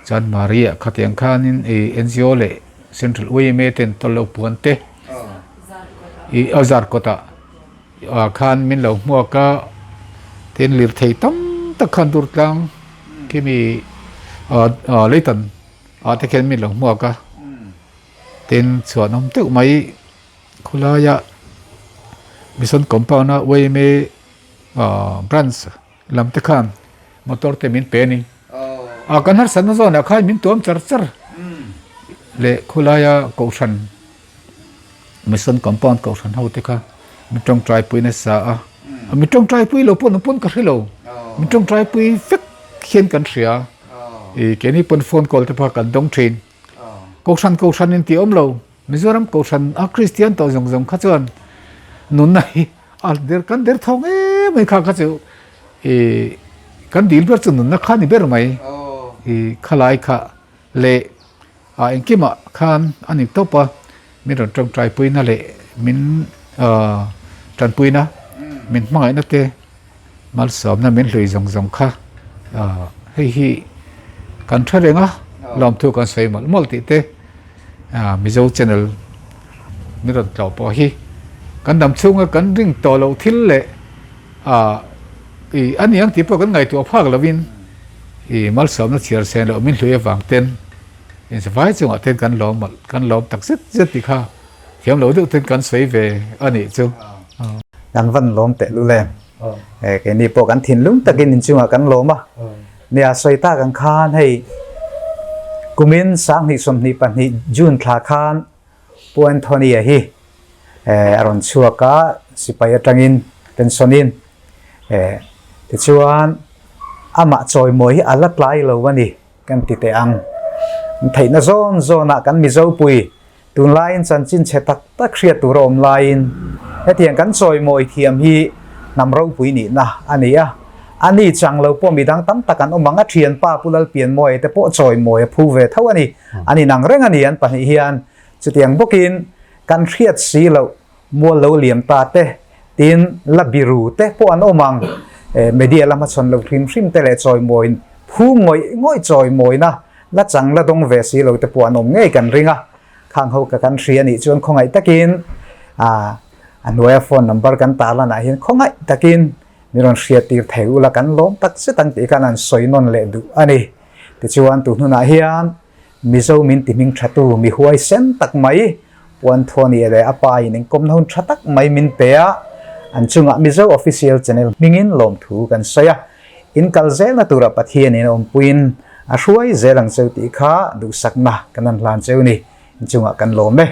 Chuan Maria khatiang khanin i NGO leh Central YMA ten tawlh lo puan te i a zar kawtah ah khan min lo hmuak a tin lirthei tam tak khan dur tlang khimi ah ah leitan ah te khian min lo hmuak a tin chhuan awm deuh mai khawlaia mission compound a yma ah branch lam te khan motor te min pe a ni ah kan harsatna zawnah khan min tuam char char leh khawlaia kohhran. Mission compound kohhran ho te kha mi tawngtai pui nasa a, mi tawngtai pui lo pawn pawn ka hre lo, mi tawngtai pui vek hian kan hria, ih keini pawn phone call te pawh kan dawng thin, kohhran kohhran in tih awm lo, Mizoram kohhran a Kristian tawh zawng zawng kha chuan nunna hi a der kan der thawng em mai kha kha chu ih kan dil ber chu nunna kha ni ber mai, ih khalai kha leh. A engkimah khan a ni tawp a, min rawn tawngtaipuina leh min tanpuina, min hmangaihna te malsawmna min hlui zawng zawng kha hei hi kan tha reng a, lawmthu kan sawi mawlh mawlh tih te Mizo channel min rawn tlawh pawh hi kan dam chhunga kan ring tawh loh thil leh a ni ang tih pawh kan ngaihtuah phak lovin I malsawmna chhiar sen loh min hlui avang ten insafai chungah ten kan lawm mawlh kan lawm tak zet zet tih kha thiam lo deuh ten kan sawi ve a nih chu. Kan van lawm teh lul em? Keini pawh kan thinlung takin inchungah kan lawm a. Nia sawi tak ang khan hei kumin 2022 June thla khan Pu Anthony-a hi a rawn chhuak a, sipai atangin pension in tichuan amah chawimawi hi a la tlai lo a ni kan ti teh ang. Theihna zawn zawnah kan Mizopui tunlaiin chanchin chhe tak tak hriat tur a awm laiin hetiang kan chawimawi thiam hi hnam ropui nihna a ni a. A ni chang lo pawh midang tam tak an awm ang a, thianpa Pu Lalpianmawia te pawh chawimawi a phu ve tho a ni. An inang reng a ni an pahnih hian chutiang bawkin kan hriat si loh mual lo liam ta te tin la biru te pawh an awm ang. Media lama chhawn lo hrim hrim te leh chawimawi phu ngawih ngawih chawimawina la chang la dawng ve si lo te pawh an awm ngei kan ring a. Khang ho ka kan hria nih chuan khawngaih takin a hnuaia phone number kan tarlan ah hian khawngaih takin min rawn hriat tir thei ula kan lawm tak zet ang tih khan an sawi nawn leh duh a ni. Tichuan tu hnunah hian Mizo min ti hming thatu mi huaisen tak mai Puanthawni leh a pa in inkawmna hun tha tak mai min pe a, an chungah Mizo Official Channel hmingin lawmthu kan sawi a, in kal zelna tura Pathianin a awmpuiin a hruai zel ang cheu tih kha duhsakna kan han hlan cheu ni, in chungah kan lawm e.